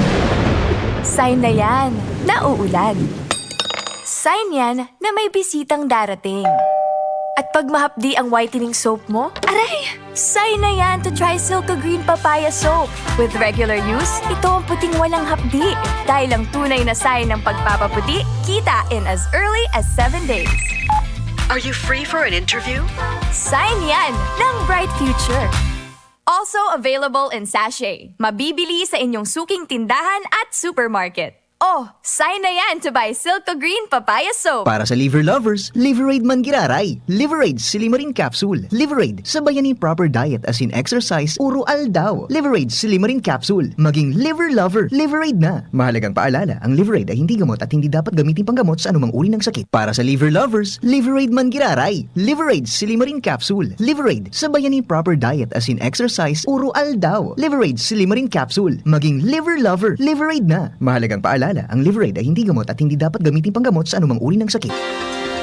Sign na yan na uulan. Sign yan na may bisitang darating. At pag mahapdi ang whitening soap mo, aray! Sign na yan to try Silka Green Papaya Soap. With regular use, ito ang puting walang hapdi. Dahil ang tunay na sign ng pagpapaputi, kita in as early as seven days. Are you free for an interview? Sign yan ng bright future. Also available in sachet. Mabibili sa inyong suking tindahan at supermarket. Oh, sign na yan to buy Silco Green Papaya Soap. Para sa liver lovers, Liveraid man giraray. Liveraid Silimarin Capsule. Liveraid, sabayan ni proper diet as in exercise, uro aldaw. Liveraid Silimarin Capsule. Maging liver lover, Liveraid na. Mahalagang paalala, ang Liveraid ay hindi gamot at hindi dapat gamitin panggamot sa anumang uri ng sakit. Para sa liver lovers, Liveraid man giraray. Liveraid Silimarin Capsule. Liveraid, sabayan ni proper diet as in exercise, uro aldaw. Liveraid Silimarin Capsule. Maging liver lover, Liveraid na. Mahalagang paalala, ang Liveraid ay hindi gamot at hindi dapat gamitin panggamot sa anumang uri ng sakit.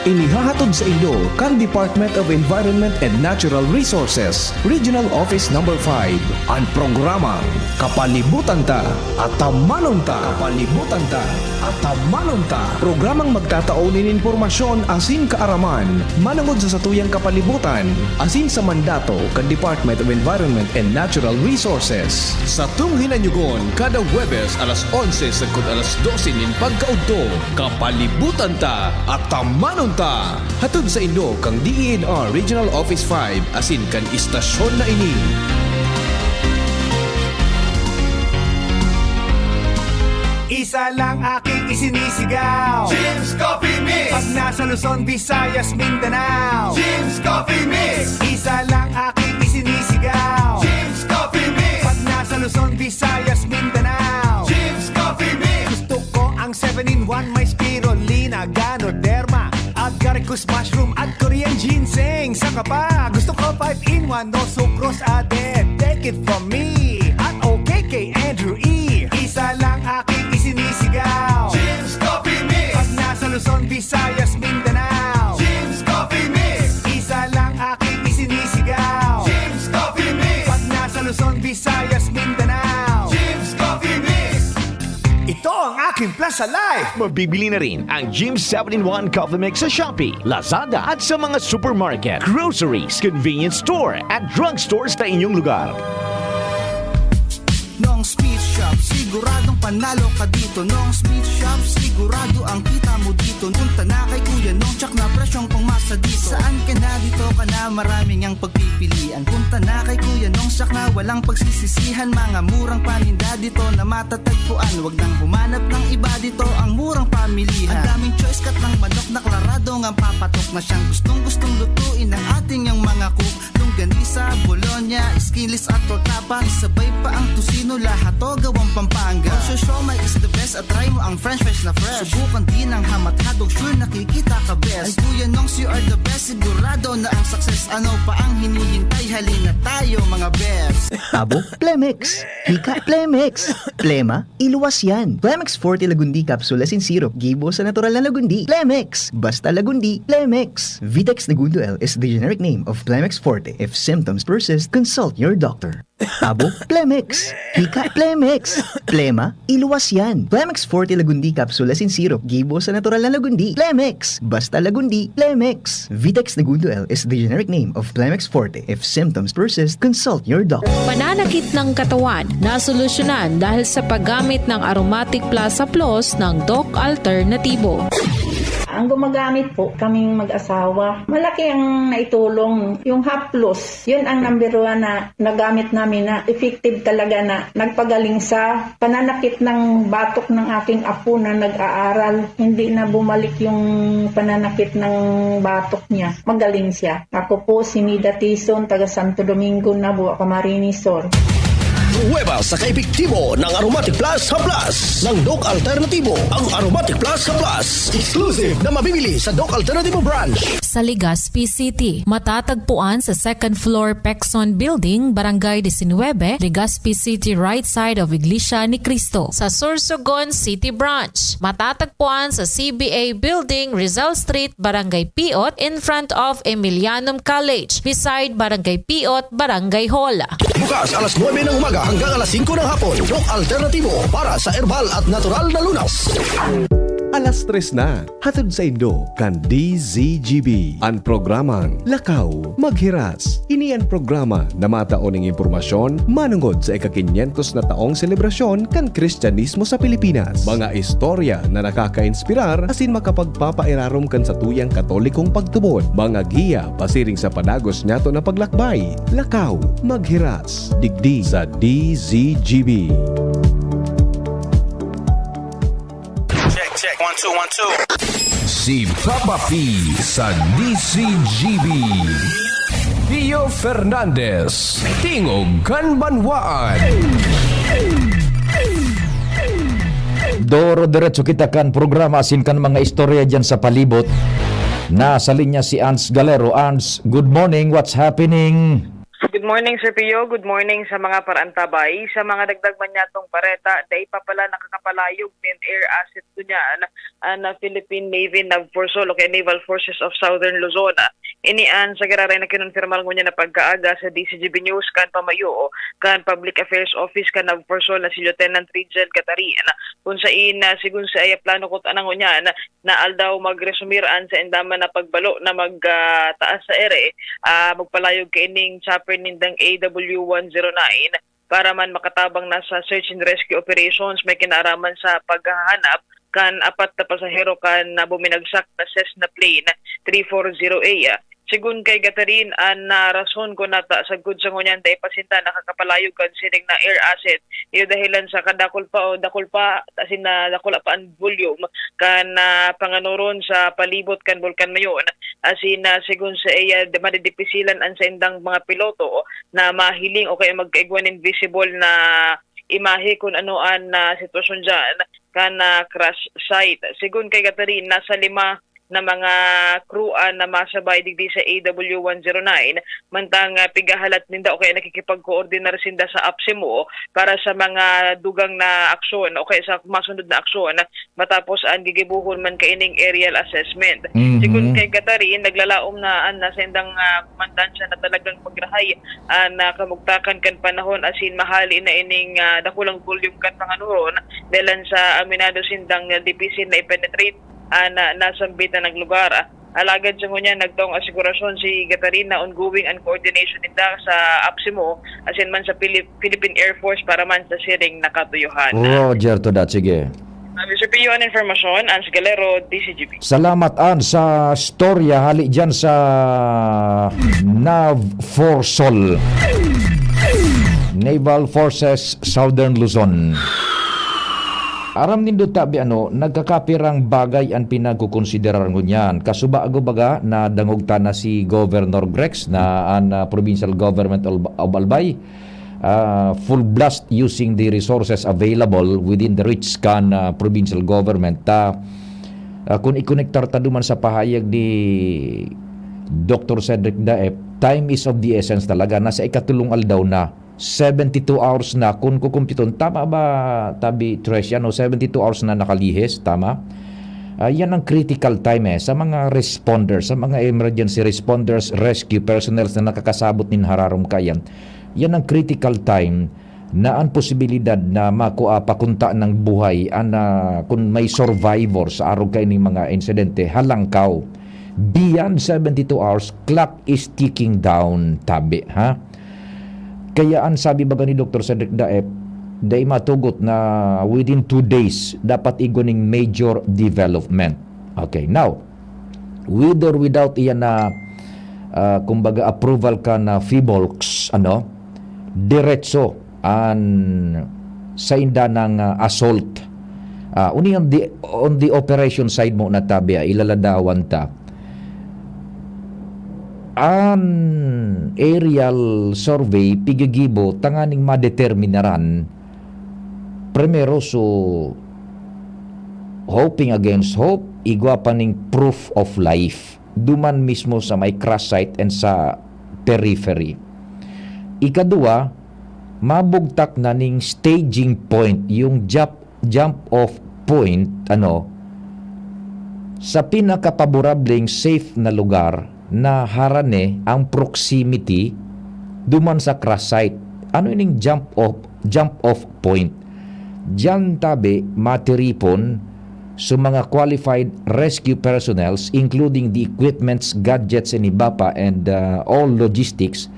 Inihahatod sa inyo kan Department of Environment and Natural Resources, Regional Office Number five, an programang Kapalibutan Ta, Atamanon Ta. Kapalibutan Ta, Atamanon Ta. Programang magtatao nin impormasyon asin kaaraman manongod sa satuyang kapalibutan asin sa mandato kan Department of Environment and Natural Resources. Satong hinanyugon kada Huwebes alas onse sagkod alas dose nin pagkaudto. Kapalibutan Ta, Atamanon Ta. Hatod sa inyo kan D E N R Regional Office five asin kan istasyon na ini. Isa lang aking isinisigaw. Jim's Coffee Mix. Pag nasa Luzon, Visayas, Mindanao. Jim's Coffee Mix. Isa lang aking isinisigaw. Jim's Coffee Mix. Pag nasa Luzon, Visayas, Mindanao. Jim's Coffee Mix. Gusto ko ang seven-in-one, may spirulina, ganoderma, agaricus mushroom at Korean ginseng. Saka pa, gusto ko five-in-one, no sucrose added. Take it from me at O K K Andrew E. Isa lang aking isinisigaw. Jim's Coffee Mix. Pag nasa Luzon, Visayas, Mindanao. Jim's Coffee Mix. Isa lang aking isinisigaw. Jim's Coffee Mix. Pag nasa Luzon, Visayas, Mindanao. Jim's Coffee Mix. Ito ang aking Plaza Life. Mabibili na rin ang Jim's seven-in-one Coffee Mix sa Shopee, Lazada at sa mga supermarket, groceries, convenience store at drugstores sa inyong lugar. Nong Speed Shop, siguradong panalo ka dito. Nong Speed Shop, sigurado ang kita mo dito. Punta na kay Kuya Nong, tsak na presyong pangmasa dito. Saan ka na, dito ka na, maraming ang pagpipilian. Punta na kay Kuya Nong, tsak na walang pagsisisihan. Mga murang paninda dito na matatagpuan. Wag nang humanap ng iba, dito ang murang pamilihan. Ang daming choice, cut ng manok na klaradong ang papatok na siyang gustong-gustong lutuin ng ating yang mga cook. Longganisa, bologna, skinless at tortapa, isabay pa ang tocino, lahat to gawang Pampanga. Ang siomai is the best at try mo ang french fries na fresh. Subukan din ang hamat hotdog, sure nakikita ka best. Ay Kuya Nongs, you are the best, sigurado na ang success. Ano pa ang hinihintay? Halina tayo, mga best. Abo, Plemex. Hika, Plemex. Plema, iluwas yan. Plemex Forte Lagundi Capsule asin Syrup, gibo sa natural na lagundi. Plemex! Basta lagundi, Plemex! Vitex Negundo L is the generic name of Plemex Forte. If symptoms persist, consult your doctor. Abo, Plemex! Hika, Plemex! Plema, iluwas yan. Plemex Forte Lagundi Capsule asin Syrup, gibo sa natural na lagundi. Plemex! Basta lagundi, Plemex! Vitex Negundo L is the generic name of Plemex Forte. If symptoms persist, consult your doctor. Pananakit ng katawan, nasolusyonan dahil sa paggamit ng Aromatic Plaza Plus ng Doc Alternatibo. Ang gumagamit po, kaming mag-asawa, malaki ang naitulong. Yung Haplos, yun ang number one na nagamit namin na effective talaga na nagpagaling sa pananakit ng batok ng aking apo na nag-aaral. Hindi na bumalik yung pananakit ng batok niya. Magaling siya. Ako po si Nida Tison, taga Santo Domingo, Nabua, Camarines Sur. Pruweba sa kaepektibo ng Aromatic Plus Haplas ng Doc Alternatibo. Ang Aromatic Plus Haplas, exclusive na mabibili sa Doc Alternatibo branch. Sa Legazpi City, matatagpuan sa second floor Pexon Building, Barangay disinwebe, Legazpi City, right side of Iglesia ni Cristo. Sa Sorsogon City Branch, matatagpuan sa C B A Building, Rizal Street, Barangay Piot, in front of Emilianum College, beside Barangay Piot, Barangay Hall. Bukas alas nuebe ng umaga hanggang alas singko ng hapon. Doc Alternatibo para sa herbal at natural na lunas. Alas tres na. Hatod saindo kan D Z G B an programang Lakaw Maghiras. Ini an programa na matao ning impormasyon manongod sa ika-kinyentos na taong selebrasyon kan Kristyanismo sa Pilipinas. Mga istorya na nakakainspirar asin makapagpapairarom kan satuyang Katolikong pagtubod. Mga giya pasiring sa padagos niyato na paglakbay. Lakaw Maghiras, digdi sa D Z G B. One, two, one, two. Si Papa P sa D C G B. Pio Fernandez, Tingog kan Banwaan. Doro-diretso kita kan programa asin kan mga istorya diyan sa palibot. Nasa linya si Ans Galero. Ans, good morning. What's happening? Good morning, Sir Pio. Good morning sa mga paraantabay. Sa mga dagdag man niyatong bareta, dai pa pala nakakapalayog nin air asset ngunyan an Philippine Navy, NAVFORSOL, o kaya Naval Forces of Southern Luzon. Ini an sa giraray na kinonfirmar ngunyan na pagkaaga sa D C G B News kan pamayo kan Public Affairs Office kan NAVFORSOL na si Lieutenant Rigel Gatarin, kun sain, ah, sigon sa iya plano kuta na ngunyan na aldaw magresumir an sainda man na pagbalo na magtaas sa ere, ah, magpalayog kaining chopper nindang A W one zero nine para man makatabang na sa search and rescue operations may kinaaraman sa paghahanap kan apat na pasahero kan na buminagsak na Cessna plane three four zero A. Sigon kay Gatarin, an na rason kun nata sagkod sa ngunyan dai pa sinda nakakapalayog kan siring na air asset, iyo dahilan sa kadakul pa o dakul pa, asin na dakula pa an volume kan, ah, panganuron sa palibot kan Bulkan Mayon. Asin na sigon sa iya, madidipisilan an saindang mga piloto na mahiling o kaya magkaigwa nin visible na imahe kun ano an, ah, sitwasyon diyan kan, ah, crash site. Sigon kay Gatarin, nasa lima na mga crew an na masabay digdi sa A W one zero nine, mantang, ah, pigahalat ninda o kaya nakikipagkoordinar sinda sa APSEMO para sa mga dugang na aksyon o kaya sa masunod na aksyon matapos an gigibohon man kaining aerial assessment. Mhm. Sigon kay Gatarin, naglalaom na an na saindang, ah, komandansya na talagang magrahay an, ah, kamugtakan kan panahon asin mahali na ining, ah, dakulang volume kan panganuron dahilan sa aminado sindang dipisil na i-penetrate an, ah, nasambit na naglugar. Alagad sa ngunyan, nagtaong asigurasyon si Gatarin na ongoing an coordination ninda sa APSEMO asin man sa Philip-, Philippine Air Force para man sa siring na katuyuhan. Roger to that. Sige. Sabi sa P U N Information, Ans Galero, D C G B. Salamat, An, sa storya hali dyan sa NAVFORSOL, Naval Forces Southern Luzon. Aram nindo tabi ano, nagkakapirang bagay an pinagkukonsiderar ngunyan. Kasubago baga na dangog ta na si Governor Grex na an, ah, Provincial Government of, of Albay, ah, full blast using the resources available within the reach kan, ah, provincial government. Ta, ah, kun ikonektar ta duman sa pahayag ni Doctor Cedric Daep, time is of the essence talaga. Nasa ikatulong aldaw na, seventy-two hours na, kun kukumpiton, tama ba, Tabi Trish, ano, seventy-two hours na nakalihis, tama? Ah, yan ang critical time eh, sa mga responders, sa mga emergency responders, rescue personnel na nakakasabot nin hararom kayan. Yan ang critical time na ang posibilidad na makua pakunta ng buhay, an, ah, kung may survivor sa arog kaining mga insidente, halangkaw. Beyond seventy-two hours, clock is ticking down, tabi, ha? Kaya an sabi baga ni Doctor Cedric Daep, dai matugot na within two days, dapat igwa ning major development. Okay, now, with or without iyan na, ah, kumbaga, approval ka na PHIVOLCS, ano, diretso an sainda ng, ah, assault. Ah, uni on the, on the operation side mo na tabi, ah, ilaladawan ta. An aerial survey pigigibo tanganing madeterminaran primero, so, hoping against hope, igwa pa ning proof of life duman mismo sa may crash site and sa periphery. Ikaduwa, mabugtak na ning staging point, yung jump, jump off point, ano, sa pinakapaborableng safe na lugar na harani ang proximity duman sa crash site. Ano ining jump off, jump off point? Diyan tabi matiripon sa mga qualified rescue personnels, including the equipments, gadgets, and iba pa, and, uh, all logistics.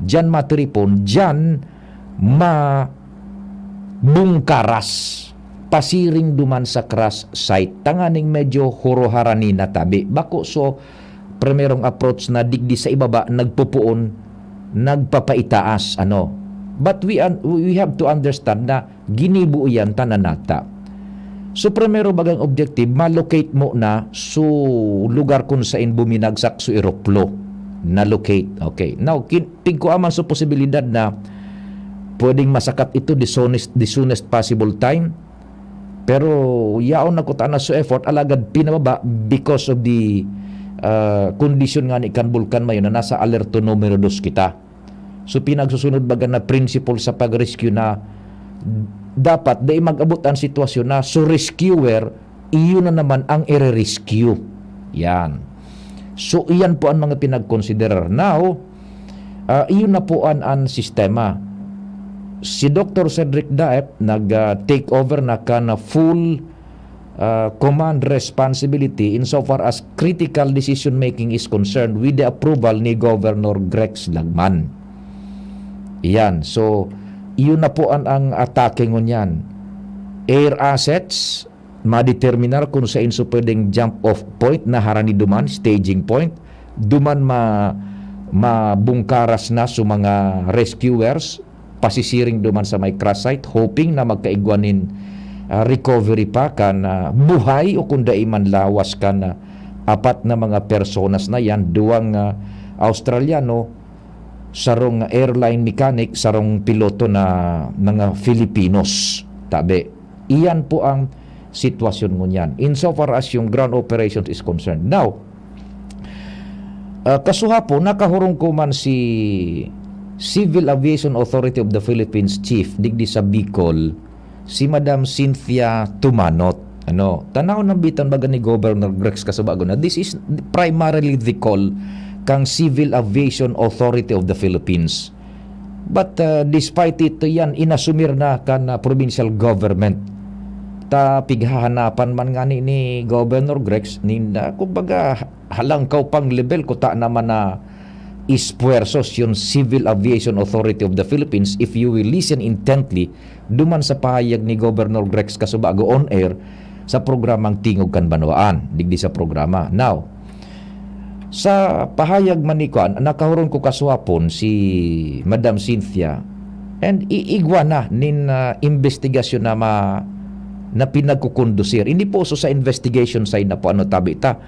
Diyan matiripon, diyan mabungkaras pasiring duman sa crash site, tanganing medyo huroharani na tabi. Bako so primerong approach na digdi sa ibaba nagpupuon, nagpapaitaas, ano. But we un-, we have to understand na ginibo iyan ta na nata. So, primero bagang objective, ma-locate mo na so lugar kung sain buminagsak so eroplo. Na-locate. Okay. Now, kin-, pigkua man so posibilidad na pwedeng masakat ito the soonest, the soonest possible time. Pero yaon na kuta na so effort, alagad pinababa because of the, ah, condition nga ni kan bulkan mayon na nasa alerto numero dos kita. So, pinagsusunod baga na principle sa pag-rescue na dapat dai mag-abot ang sitwasyon na so rescuer, iyon na naman ang ire-rescue. Yan. So, iyan po ang mga pinag-considerar. Now, ah, iyon na po an, an sistema. Si Doctor Cedric Daep nag, ah, take over na kan full, ah, command responsibility insofar as critical decision making is concerned with the approval ni Governor Grex Lagman. Iyan. So, iyon na po an, ang atake ngunyan. Air assets, madeterminar kung sain so pwedeng jump off point na harani duman, staging point. Duman ma-, mabungkaras na so mga rescuers, pasisiring duman sa may crash site, hoping na magkaigwa nin, ah, recovery pa kan, ah, buhay o kung dai man lawas kan, ah, apat na mga personas na yan, duwang, ah, Australiano, sarong airline mechanic, sarong piloto na mga Filipinos. Tabi, iyan po ang sitwasyon ngunyan, insofar as yung ground operations is concerned. Now, ah, kasuhapon, nakahurong ko man si Civil Aviation Authority of the Philippines Chief, digdi sa Bicol, si Madam Cynthia Tumanot. Ano, tanaw ng bitan baga ni Governor Grex Kasubago na this is primarily the call kang Civil Aviation Authority of the Philippines. But, uh, despite ito yan, inasumir na kan, uh, provincial government. Ta pighahanapan man ngani ni Governor Grex, ninda, kumbaga, halangkaw pang level, kuta naman na esfuerso yung Civil Aviation Authority of the Philippines, if you will listen intently, duman sa pahayag ni Governor Grex Kasubago on air sa programang Tingog kan Banwaan, digdi sa programa. Now, sa pahayag man ni kuan, nakahurong ko kasuhapon si Madam Cynthia, and iigwa na nin, ah, investigasyon na ma-, na pinagkukondusir. Hindi po so sa investigation side na po, ano, tabi ta.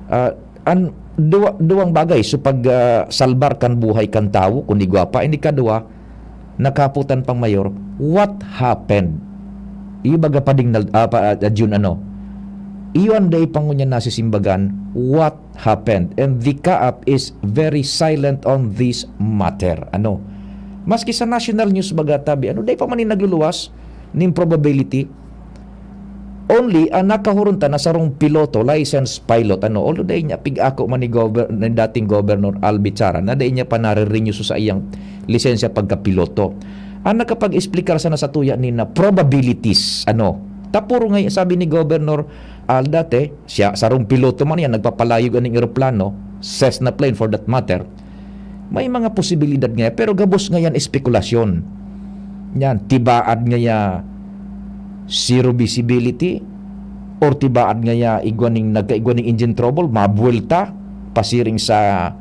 Ah, an, duwa, duwang bagay. So, pag, ah, salbar kan buhay kan tawo, kung igwa pa, hindi kadwa, nakaputan pang mayor, what happened? Iyo baga pa ding nal-, ah, pa, ah, Jun, ano? Iyo ang dai pa ngunyan nasisimbagan, what happened? And the CAAP is very silent on this matter. Ano? Maski sa national news baga tabi, ano, dai pa man ni nagluluwas ning probability. Only ang nakahurunta na sarong piloto, licensed pilot, ano, although dai niya pig-ako man ni gover-, ni dating Governor Al Bichara na dai niya pa nare-renew sa iyang lisensya pagkapiloto. Ang nakapag-explicar sana sa tuya ni na probabilities, ano, tapuro nga, sabi ni Governor Al dati, siya, sarong piloto man yan, nagpapalayog aning eroplano, Cessna plane for that matter, may mga posibilidad nga, pero gabos nga yan espekulasyon. Yan, tibaad nga ya, zero visibility, or tibaad nga ya, igwa ning, nagkaigwa ning engine trouble, mabuwelta, pasiring sa,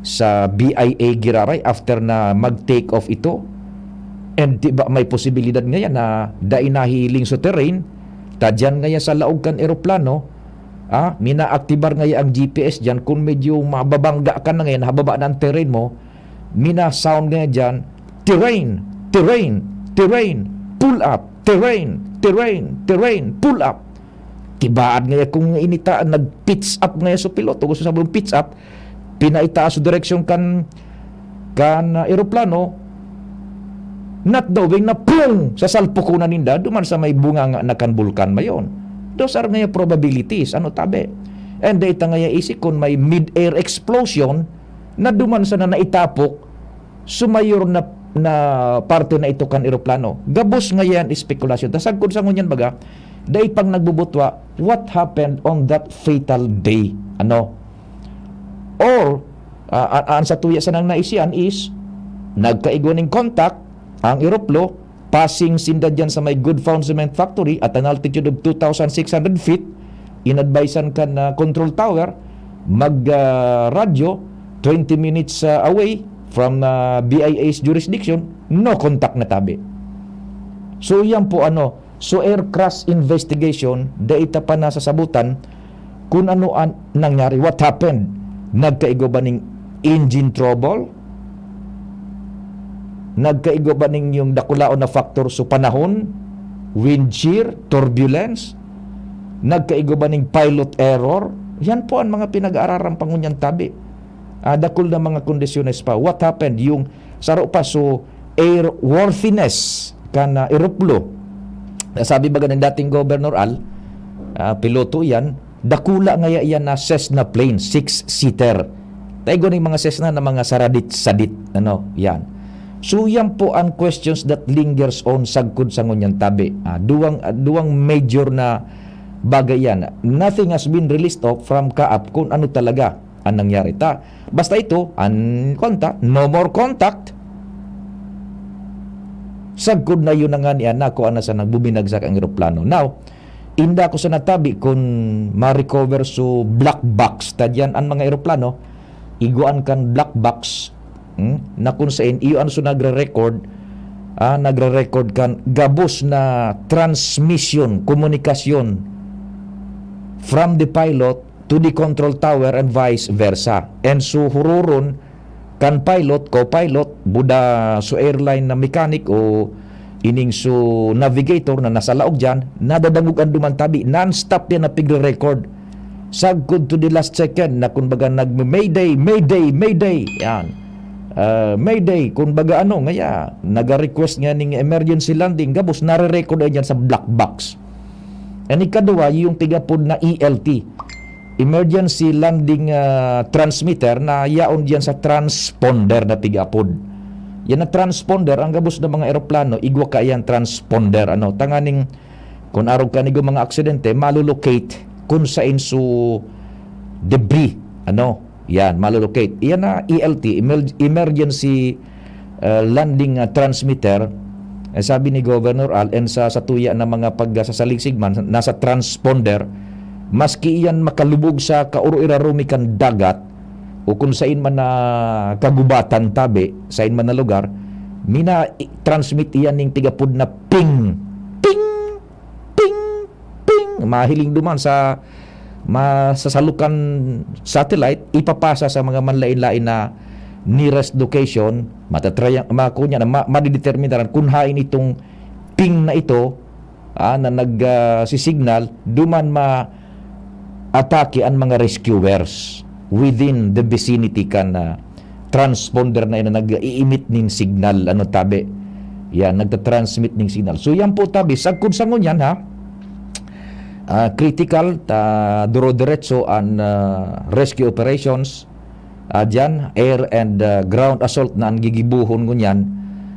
sa B I A giraray after na mag-take off ito. And tiba, may posibilidad nga yan na dai nahiling sa terrain, ta diyan nga yan sa laog kan eroplano, ah, minaaktibar nga yan ang G P S diyan, kung medyo mababangga ka na ngayon, hababa na ang terrain mo, mina-sound nga yan diyan, "Terrain, terrain, terrain, pull up, terrain, terrain, terrain, pull up." Tibaad nga yan kung inita, nag-pitch up nga yan sa piloto, gusto sabi mong pitch up, pinaitaas sa direksyon kan, kan, ah, eroplano, not knowing na pung! Sa salpukunan ninda, duman sa may bunganga na kan bulkan mayon. Those are nga probabilities, ano, tabi. And data nga isip kun may mid-air explosion na duman sa na naitapok, sumayor na, na parte na ito kan eroplano. Gabos nga yan, espekulasyon. Ta sagkod sa ngunyan baga, dai pang nagbubutwa, what happened on that fatal day? Ano? Or, ah, a-, ang sa tuya sanang naisian is, nagkaigwa ning contact ang eroplo, passing sinda dyan sa may Good Found Cement Factory at an altitude of two thousand six hundred feet, inadvisean kan, ah, control tower, mag, ah, radyo twenty minutes, ah, away from, ah, B I A's jurisdiction, no contact na tabi. So, yan po, ano, So, air crash investigation, dai ta pa nasasabutan kun ano an nangyari. What happened? Nagkaigwa ba ning engine trouble? Nagkaigwa ba ning yung dakulaon na factor sa panahon? Wind shear? Turbulence? Nagkaigwa ba ning pilot error? Yan po ang mga pinag-aararan pa ngunyan tabi. Ah, dakul na mga kondisyones pa. What happened? Yung saro pa, so, airworthiness kan, ah, eroplo. Sabi baga ng dating Governor Al, ah, piloto yan, dakula ngaya yan na Cessna plane, six-seater. Tayo ning mga Cessna na mga saradit-sadit, ano, yan. So, yan po ang questions that lingers on sagkod sa ngunyan tabi. Ah, duwang, ah, duwang major na bagay yan. Nothing has been released of from CAAP kung ano talaga ang nangyari ta. Basta ito, an, kwan ta, no more contact. Sagkod na yun na nga niya, nakuha na sa nagbuminagsak ang eroplano. Now, inda ko sa natabi kung ma-recover so black box. Ta diyan ang mga eroplano, iguan kan black box, hmm, na kung saan iyo ang so nagre-record, ah, nagre-record kan gabos na transmission, komunikasyon from the pilot to the control tower and vice versa. And so huroron kan pilot, co-pilot, buda so airline na mechanic o ining so navigator na nasa laog diyan, nadadangog an duman tabi, non-stop yan na pigre-record. Sagkod to the last second na kumbaga nag-mayday, mayday, mayday. Yan. Ah, mayday, kumbaga ano, ngaya, naga-request nga ning emergency landing, gabos, nare-record ay dyan sa black box. And ikadwa, yung tigapod na E L T, emergency landing, ah, transmitter, na yaon diyan sa transponder na tigapod. Yan na transponder, ang gabos na mga eroplano, igwa ka yan transponder. Ano, tanganing, kung arog ka nigo mga aksidente, malulocate kung sain so debris. Ano, yan, malulocate. Iyan na E L T, emer-, emergency, ah, landing, ah, transmitter. Eh, sabi ni Governor Al, and sa, sa tuya na mga pagsasaligsigman, nasa transponder, maski iyan makalubog sa kauro-irarumi kan dagat, o kung sain man na kagubatan tabi, sain man na lugar, mina-, transmit iyan ning tigapod na ping, ping, ping, ping, mahiling duman sa masasalukan satellite, ipapasa sa mga manlain-lain na nearest location, matatry-, ma-, kunya na ma-, madideterminaran kung hain itong ping na ito, ah, na nag, ah, si signal, duman ma-atake ang mga rescuers within the vicinity kan, ah, transponder na ina nag-i-emit nin signal, ano, tabi. Yan, nagta-transmit ning signal. So, yan po, tabi. Sagkod sa ngunyan, ha? Ah, critical, ta, duro-diretso an, ah, rescue operations. Ah, dyan, air and, ah, ground assault na ang gigibuhon ngunyan.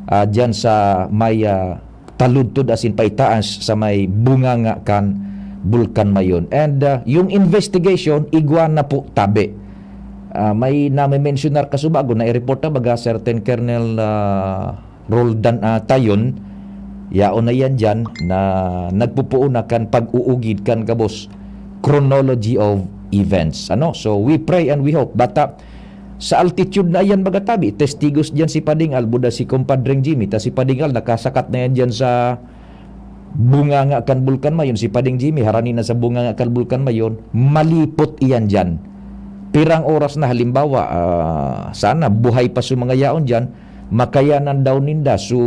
Ah, dyan sa may, ah, taludtod asin paitaas sa may bunganga kan Bulkan Mayon. And, ah, yung investigation, igwa na po tabi. Ah, may name-mensionar kasubago na i-report na baga certain Colonel, ah, Roldan, ah, Tayon, yaon na yan dyan na nagpupuon na kan pag-uugid kan gabos chronology of events. Ano? So, we pray and we hope. Bata, sa altitude na yan, baga tabi, testigos dyan si Pading Al, buda si Compadreng Jimmy, ta si Pading Al, nakasakat na yan dyan sa bunganga kan Bulkan Mayon, si Pading Jimmy, harani na sa bunganga kan Bulkan Mayon, malipot iyan dyan. Pirang oras na, halimbawa, ah, sana buhay pa sa mga yaon dyan, makayanan daw ninda so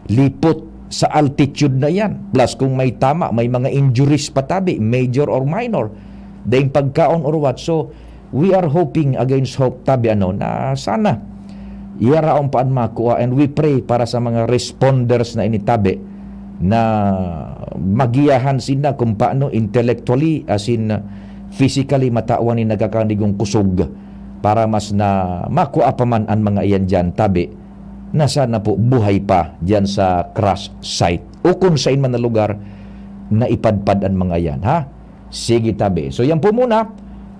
lipot sa altitude na yan. Plus, kung may tama, may mga injuries pa tabi, major or minor, daing pagkaon or what. So, we are hoping against hope, tabi, ano, na sana iyaraon pa an makua, and we pray para sa mga responders na ini, tabi, na magiyahan sinda kung paano intellectually, as in, physically, matawan nin nagkakanigong kusog para mas na makua pa man an mga iyan diyan, tabi, na sana po buhay pa diyan sa crash site o kung sain man na lugar na ipadpad an mga iyan, ha? Sige, tabi. So, yan po muna.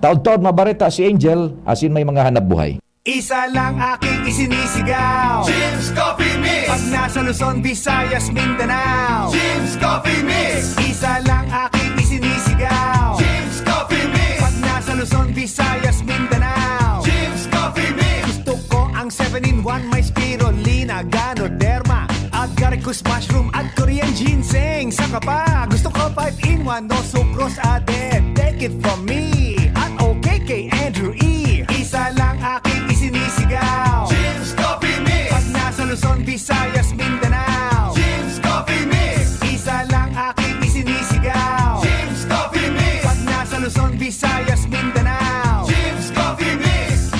Taod-taod mabareta si Angel, as in may mga hanap buhay. Isa lang aking isinisigaw. Jim's Coffee Mix. Pag nasa Luzon, Visayas, Mindanao. Jim's Coffee Mix. Isa lang aking isinisigaw. Jim's Coffee Mix. Pag nasa Luzon, Visayas, Mindanao. Jim's Coffee Mix. Gusto ko ang seven-in-one, may spirulina, ganoderma, Agaricus mushroom at Korean ginseng. Saka pa, gusto ko five in one, no sucrose added. Take it from me. At okay kay Andrew E. Isa lang aking isinisigaw. Jim's Coffee Mix. Pag nasa Luzon, Visayas, Mindanao. Jim's Coffee Mix. Isa lang aking isinisigaw. Jim's Coffee Mix. Pag nasa Luzon, Visayas, Mindanao. Jim's Coffee Mix.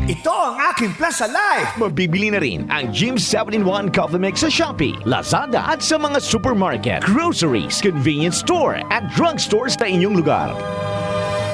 Ito ang aking Plaza Life. Mabibili na rin ang Jim seven-in-one Coffee Mix sa Shopee, Lazada at sa mga supermarket, groceries, convenience store at drugstore sa inyong lugar.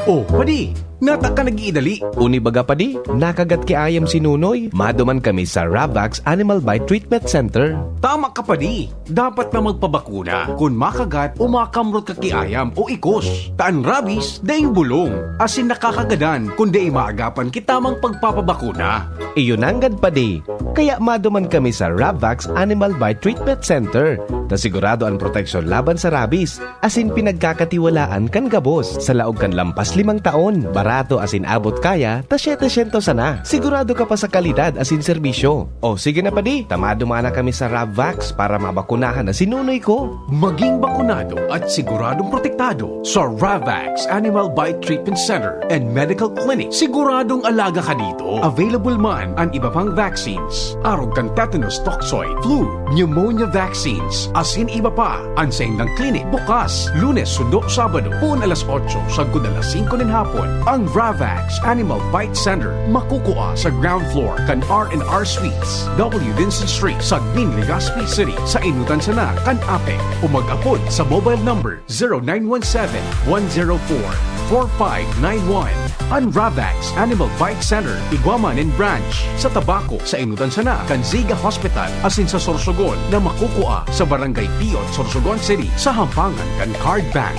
Oh, padi, nata ka nag-iidali. Uni baga, padi? Nakagat ki ayam si Nunoy. Maduman kami sa Ravax Animal Bite Treatment Center. Tama ka, padi. Dapat na magpabakuna kun makagat o makamrot ka ki ayam o ikos. Ta an rabies daing bulong, asin nakakagadan kun dai maagapan ki tamang pagpapabakuna. Iyo nanggad, padi. Kaya maduman kami sa Ravax Animal Bite Treatment Center, ta sigurado an proteksyon laban sa rabies, asin pinagkakatiwalaan kan gabos. Sa laog kan lampas limang taon, barato asin abot kaya ta siyete syentos sana. Sigurado ka pa sa kalidad asin serbisyo. O sige na, padi, ta maduman na kami sa Ravax para mabakunahan na si Nunoy ko. Maging bakunado at siguradong protektado sa Ravax Animal Bite Treatment Center and Medical Clinic. Siguradong alaga ka dito. Available man an iba pang vaccines, arog kan tetanus toxoid, flu, pneumonia vaccines, asin iba pa. An saindang klinik bukas Lunes sundo Sabado, poon alas otso sagkod alas singko nin hapon. Ang Ravax Animal Bite Center makukua sa ground floor kan R and R Suites, W Vincent Street, Sagmin, Legazpi City, sa enotan sana kan APEC, o mag-apod sa mobile number zero nine one seven, one zero four, four five nine one. An Ravax Animal Bite Center igwa man nin branch sa Tabaco, sa enotan sana kan Ziga Hospital, asin sa Sorsogon na makukua sa Barangay Piot, Sorsogon City, sa hampangan kan Card Bank.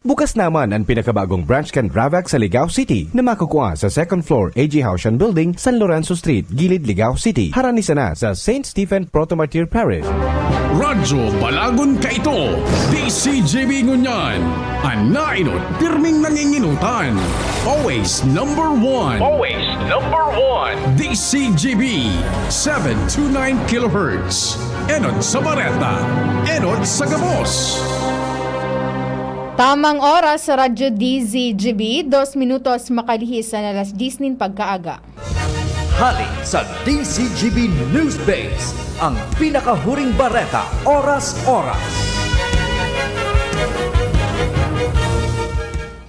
Bukas naman an pinakabagong branch kan Ravax sa Ligao City na makukua sa second floor A G Haushan Building, San Lorenzo Street, Gilid, Ligao City, harani sana sa Saint Stephen Proto-Martyr Parish. Radyo Balagon kaito, D C G B ngunyan. An naenot, pirming nangingenotan. Always number one. Always number one. D C G B, seven two nine kilohertz. Enot sa bareta, enot sa gabos. Tamang oras sa Radyo D Z G B, dos minutos makalihis an alas diyes nin pagkaaga. Hali sa D Z G B News Base, ang pinakahuring bareta, oras-oras.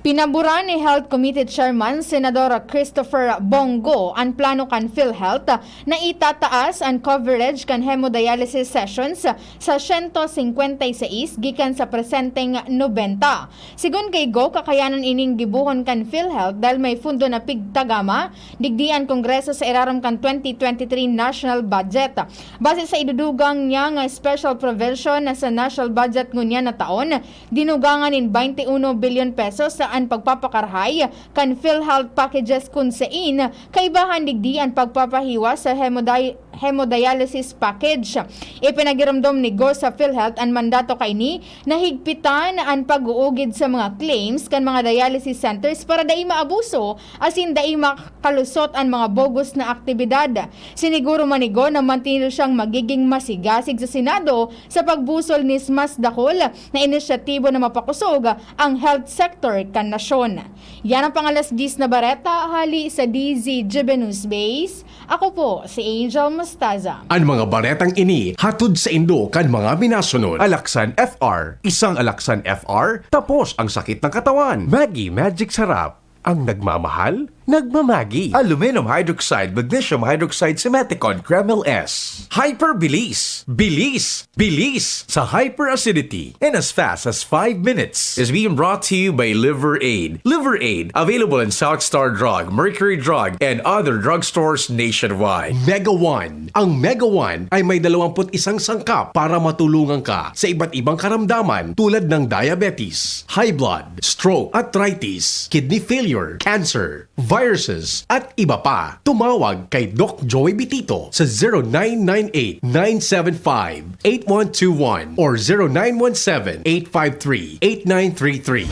Pinaboran ni Health Committee Chairman Senador Christopher Bong Go an plano kan PhilHealth na itataas an coverage kan hemodialysis sessions sa siyento singkwenta y seis gikan sa presenteng nobenta. Sigon ki Go, kakayanan ining gibohon kan PhilHealth dahil may pondo na pigtagama digdi an Kongreso sa irarom kan twenty twenty-three national budget. Base sa idudugang niya nga special provision na sa national budget ngunyan na taon, dinugangan nin baynte uno bilyon pesos an pagpapakarahay kan PhilHealth packages kun sain kaibahan digdi an pagpapahiwas sa hemodi-, hemodialysis package. Ipinagiromdom ni Go sa PhilHealth an mandato kaini na higpitan an pag-uugid sa mga claims kan mga dialysis centers para dai maabuso asin dai makalusot an mga bogus na aktibidad. Siniguro man ni Go na mantinudo siyang magiging masigasig sa Senado sa pagbusol nin mas dakul na inisyatibo na mapakosog ang health sector kan nasyon. Yan ang pang-alas diyes na bareta hali sa D Z G B News Base. Ako po si Angel Mostaza. An mga baretang ini hatod saindo kan mga minasunod: Alaxan F R, isang Alaxan F R, tapos ang sakit ng katawan. Maggi Magic Sarap, ang nagmamahal, nagmamagi. Aluminum hydroxide, magnesium hydroxide, Simethicone, Kremil S. Hyperbilis, bilis, bilis sa hyperacidity in as fast as five minutes. Is being brought to you by Liver Aid. Liver Aid, available in South Star Drug, Mercury Drug, and other drugstores nationwide. Mega One. Ang Mega One ay may dalawampu't isang sangkap para matulungan ka sa iba't ibang karamdaman tulad ng diabetes, high blood, stroke, arthritis, kidney failure, cancer, viruses, at iba pa. Tumawag kay Doc Joey Bitito sa zero nine nine eight, nine seven five, eight one two one or zero nine one seven, eight five three, eight nine three three.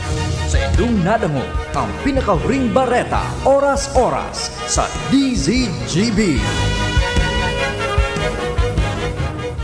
Sa indong nadangog ang pinakahuring bareta, oras-oras, sa D Z G B.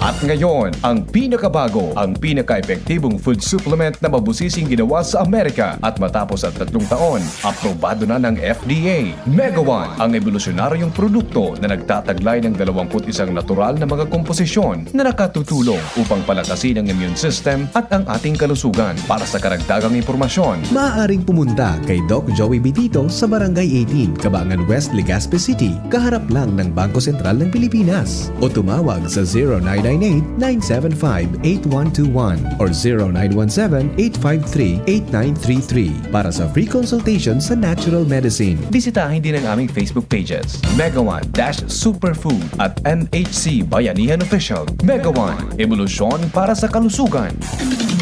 At ngayon, ang pinakabago, ang pinaka-epektibong food supplement na mabusising ginawa sa Amerika at matapos ang tatlong taon, aprobado na ng F D A. Mega One, ang ebolusyonaryong produkto na nagtataglay ng dalawampu't isang natural na mga komposisyon na nakatutulong upang palakasin ang immune system at ang ating kalusugan. Para sa karagdagang impormasyon, maaaring pumunta kay Doc Joey Bitito sa Barangay eighteen, Cabangan West, Legazpi City, kaharap lang ng Bangko Sentral ng Pilipinas. O tumawag sa zero nine nine eight, nine seven five, eight one two one or zero nine one seven, eight five three, eight nine three three para sa free consultation sa natural medicine. Bisitahin din ang aming Facebook pages, Mega One dash Superfood at M H C Bayanihan Official. Mega One, ebolusyon para sa kalusugan.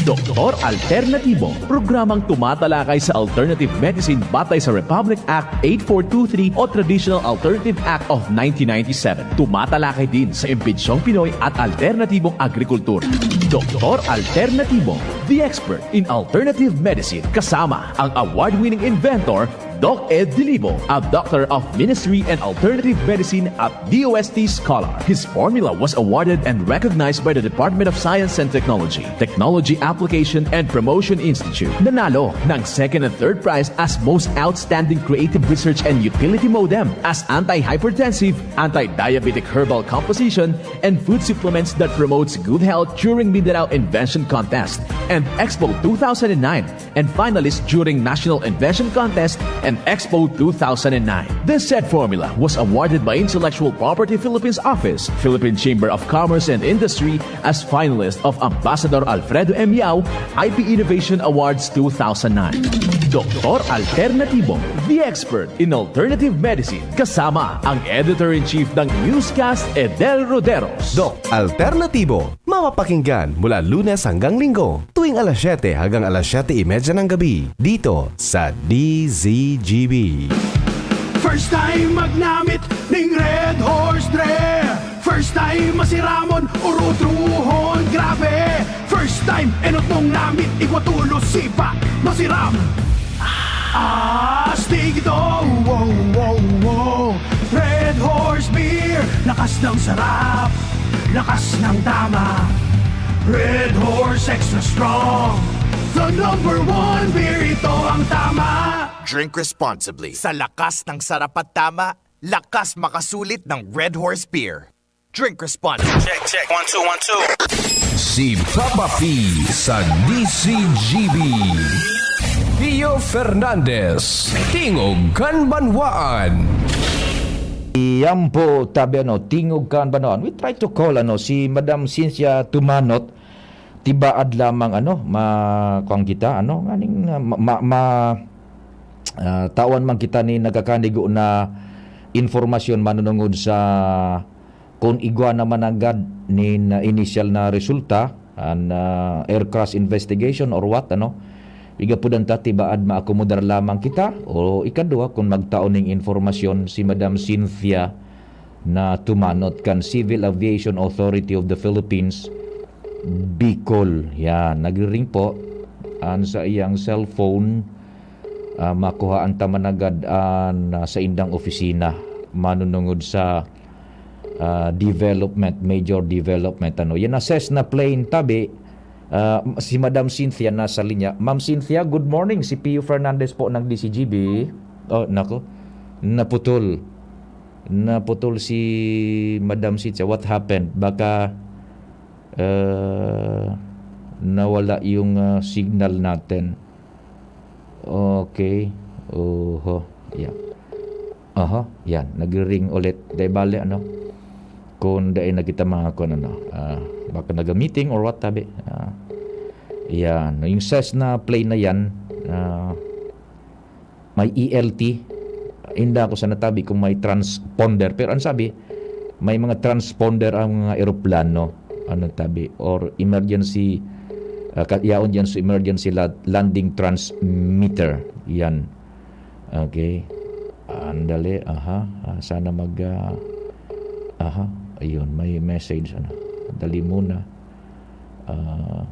Doktor Alternatibo, programang tumatalakay sa alternative medicine batay sa Republic Act eight four two three o Traditional Alternative Act of nineteen ninety-seven. Tumatalakay din sa imbentsyong Pinoy at alternatibong agrikultura. Doktor Alternatibo, the expert in alternative medicine, kasama ang award-winning inventor, Doc Ed Dilibo, a Doctor of Ministry and Alternative Medicine at D O S T scholar. His formula was awarded and recognized by the Department of Science and Technology, Technology Application and Promotion Institute. Nanalo ng second and third prize as Most Outstanding Creative Research and Utility Modem as anti-hypertensive, anti-diabetic herbal composition, and food supplements that promotes good health during Mindanao Invention Contest and Expo two thousand nine, and finalist during National Invention Contest and Expo two thousand nine. This said formula was awarded by Intellectual Property Philippines Office, Philippine Chamber of Commerce and Industry as finalist of Ambassador Alfredo M. Yao I P Innovation Awards two thousand nine. Doktor Alternatibo, the expert in alternative medicine, kasama ang Editor-in-Chief ng Newscast, Edel Roderos. Doc Alternatibo, mapapakinggan mula Lunes hanggang Linggo, tuwing alas siyete hanggang alas siyete y media ng gabi, dito sa D Z G B. First time magnamit ning Red Horse Dre. First time masiramon, urutrohon, grabe. First time enot mong namit, igwa tulos sipa, masiram. Astig ito, wow, wow, wow. Red Horse Beer, lakas ng sarap, lakas ng tama. Red Horse Extra Strong, the number one beer, ito ang tama. Drink responsibly. Sa lakas ng sarap at tama, lakas makasulit ng Red Horse Beer. Drink responsibly. Check, check. One, two, one, two. Si Papa P sa D Z G B. Pio Fernandez, Tingog kan Banwaan. Iyan po, tabi, ano, Tingog kan Banwaan. We try to call, ano, si Madam Cynthia Tumanot. Tibaad lamang, ano, ma-, kuwan kita, ano, nganing, ah, ma-, ma-, ma-, ah, tawan man kita ni nagkakanigo na impormasyon manunungod sa kun igwa na mananggad nin, ah, inisyal na resulta, an, ah, air crash investigation or what, ano. Igapudan ta, tibaad maakomodar lamang kita, o ikadwa, kun magtao ning impormasyon si Madam Cynthia na Tumanot kan Civil Aviation Authority of the Philippines, Bicol. Yan, nagriring po an saiyang cellphone. Ah, makuhaan ta managad an, ah, saindang opisina manunungod sa, ah, development, major development, ano. Yan, na Cessna plane tabi, ah, si Madam Cynthia nasa linya. Ma'am Cynthia, good morning. Si Pio Fernandez po ng D Z G B. Oh, nako. Naputol. Naputol si Madam Cynthia. What happened? Baka, ah, nawala yung, ah, signal natin. Okay. Oho. Yeah. Aha, yan. Nagri-ring ulit. Di bale, ano? Kung dai na kita mga kun ano, ah, baka naga-meeting or what, tabi. Ah, yan. Yung Cessna plane na yan, ah, may E L T. Inda ako sa natabi kung may transponder. Pero ang sabi, may mga transponder ang mga eroplano. Ano tabi? Or emergency, ah, ka-, yaon dyan sa emergency la-, landing transmitter. Yan. Okay. Andali, aha. Ah, sana mag, ah, aha. Ayun, may message, ano. Dali muna. Ah,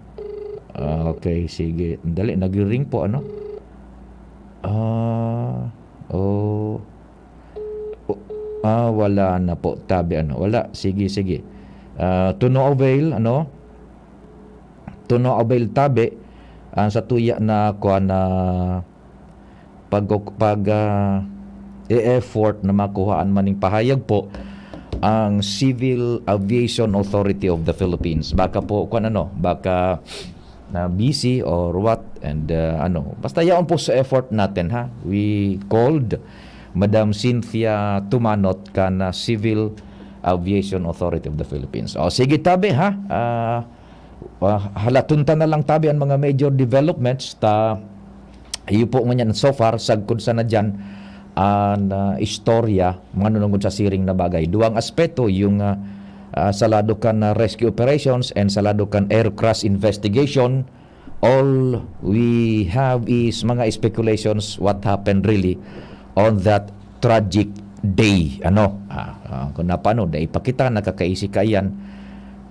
ah, okay, sige. Andali, nagri-ring po, ano. Ah, oh. Oh, ah, wala na po. Tabi, ano. Wala. Sige, sige. Ah, to no avail, ano? To no avail tabi ang sa tuya na kuwan na pag, pag, ah, e-effort na makuhaan maning pahayag po ang Civil Aviation Authority of the Philippines. Baka po, kuwan ano, baka na busy or what, and, ah, ano, basta yaon po sa effort natin, ha. We called Madam Cynthia Tumanot kan, ah, Civil Aviation Authority of the Philippines. O, sige, tabi, ha. Ah, ah, halaton ta na lang, tabi, ang mga major developments ta iyo po ngunyan so far, sagkod sana diyan an, ah, istorya manunungod sa siring na bagay. Duwang aspeto, yung, ah, ah, sa lado kan, ah, rescue operations and sa lado kan air crash investigation. All we have is mga speculations what happened really on that tragic day. Ano? Ah, ah, kung napano, dai pa kita nakakaisi kaiyan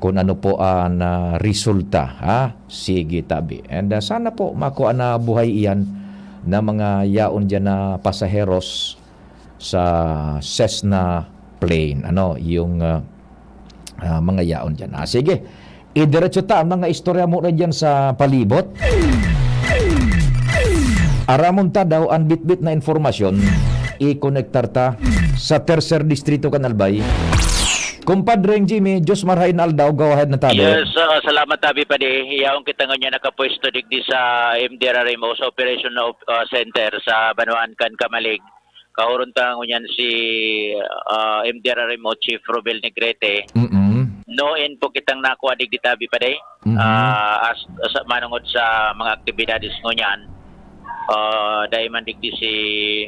kung ano po ang, ah, resulta, ha? Sige, tabi. And, ah, sana po makuha na buhay iyan na mga yaon diyan na pasaheros sa Cessna plane. Ano, yung, ah, ah, mga yaon diyan. Ah, sige. Idiretso ta ang mga istorya mo na diyan sa palibot. Aramon ta daw ang bitbit na impormasyon. Ikonektar ta sa Tercer Distrito kan Albay. Kumpadreng Jimmy, Diyos marhay na aldaw, go ahead na tabi. Yes, ah, salamat, Tabi Padi. Yaon kita ngunyan nakapwesto digdi sa M D R R M o sa Operation of, ah, Center sa Banwaan kan Camalig. Kahuron ta ngunyan si, ah, M D R R M o Chief Robel Negrete. Mm-mm. No info kitang nakuha digdi, Tabi Padi. Mhm. Ah, as, as, manungod sa mga aktibidades ngunyan, ah, dai man digdi si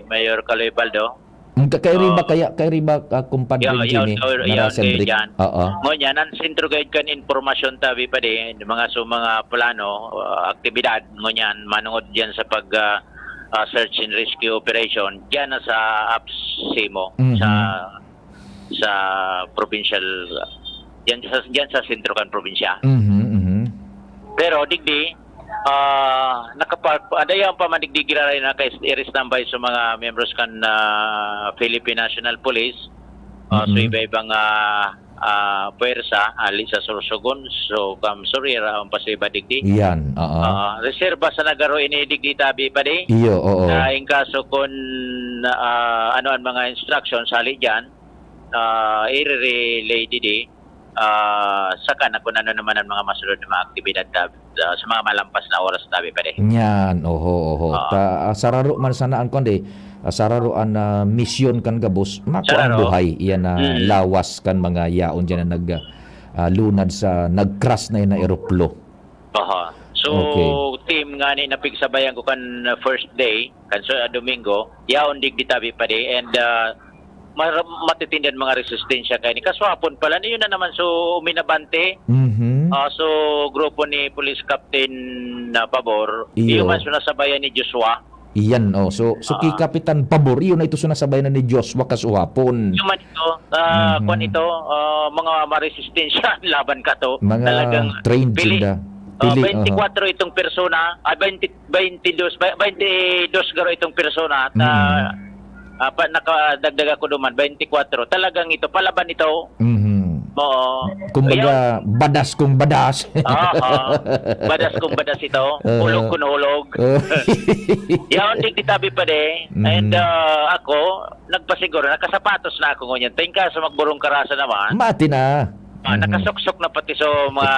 Mayor Kaloy Baldo. Mm, ka-, kairiba Oh. kaya, kairiba, ah, kumpadre Yo, yo, Jimmy, yo, na yo, Russell yo, Rick? Jan. Oo. Ngunyan, ang sentro gayud kan impormasyon, Tabi Padi, mga su-, mga plano, ah, aktibidad, ngunyan, manungod diyan sa pag, ah, ah, search and rescue operation, diyan na sa APSEMO, Mhm. sa, sa provincial, diyan sa, diyan sa sentro kan probinsya. Mhm, mhm. Pero, digdi, ah, nakapark, ah, dayaw pa man digdi giraray na kay iri standby sa mga membros kan, ah, Philippine National Police, ah, so Mm-mm. iba-ibang, ah, ah, puwersa, hali sa Sorsogon, so, kam, Surira, ang pasiba digdi. Iyan, oo. Ah, reserba sa nagaro ini digdi, Tabi Padi. Iyo, oo. Ah, in kaso kun, ah, ano ang mga instructions, hali diyan, ah, i-relay digdi, ah, saka na kung ano naman ang mga masunod na mga aktibidad, Tabi. Ah, sa mga malampas na oras, Tabi Padi. Nyan, oho, oho. Ah. Ta, ah, sararo man sana ang kuwan, di, ah, sararo an, ah, misyon kan gabos, makuha ang Sararo. buhay, iyan na Mm. lawas kan mga yaon diyan na nag, ah, lunad sa nag-crash na iyan na eroplo. Aha. So, Okay. team nga ni napigsabayan ko kan, ah, first day, kan sa Domingo, yaon digdi, Tabi Padi, and, ah, mar-, matitindi an mga resistensya kaini. Kasuhapon pala, niyo na naman, so, uminabante. Mhm. Ah, so, grupo ni Police Captain na Pabor, Iyo. iyo man, so, nasabayan ni Joshua. Iyan, oh. So, so, Ah. ki Kapitan Pabor, iyo na ito, so, nasabayan na ni Joshua kasuhapon. Iyo man ito, ah, Mhm. kwan ito, ah, mga maresistensya laban kato. Mga Talagang trained pili. sinda. Oh, Pili, aha. twenty-four itong persona, ah, twenty, twenty-two, ba-, twenty-two garo itong persona at, Mm. ah, ah, pa, nakadagdag ako duman, twenty-four. Talagang ito, palaban ito. Mhm. Oo. Kumbaga, Ayun. badas kung badas. Oo. Badas kung badas ito, Uh-huh. hulog kun hulog. Uh. Yaon digdi, Tabi Padi. Mhm. And, ah, ako, nagpasiguro, nakasapatos na ako ngunyan. Tingka sa magburong karasa naman. Mati na. Ah, Mhm. nakasuksok na pati sa mga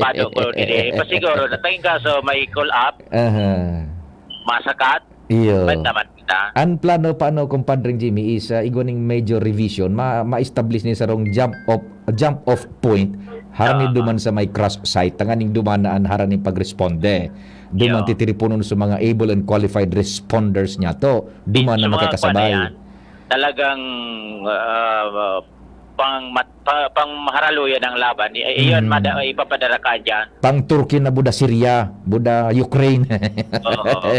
pado ko, didi. Pasiguro, na tingin ka sa may call up, Aha. masakat, Iyo. ba't naman kita? Ang plano pa, ano, kumpadreng Jimmy, is, ah, igwa ning major revision, ma-, ma-establish ni sarong jump off, jump off point, harani Oo. duman sa may crash site, tanganing duman na an harani pagresponde. Duman Iyo. titiriponon sa mga able and qualified responders niya to. Duman Sa na mga makakasabay. kwan na yan, talagang, ah, pang mat-, pa, pang maharaluyan ang laban. I-, iyon, Mm. mada-, ipapadara ka dyan. Pang Turkey na buda Syria, buda Ukraine. Oo.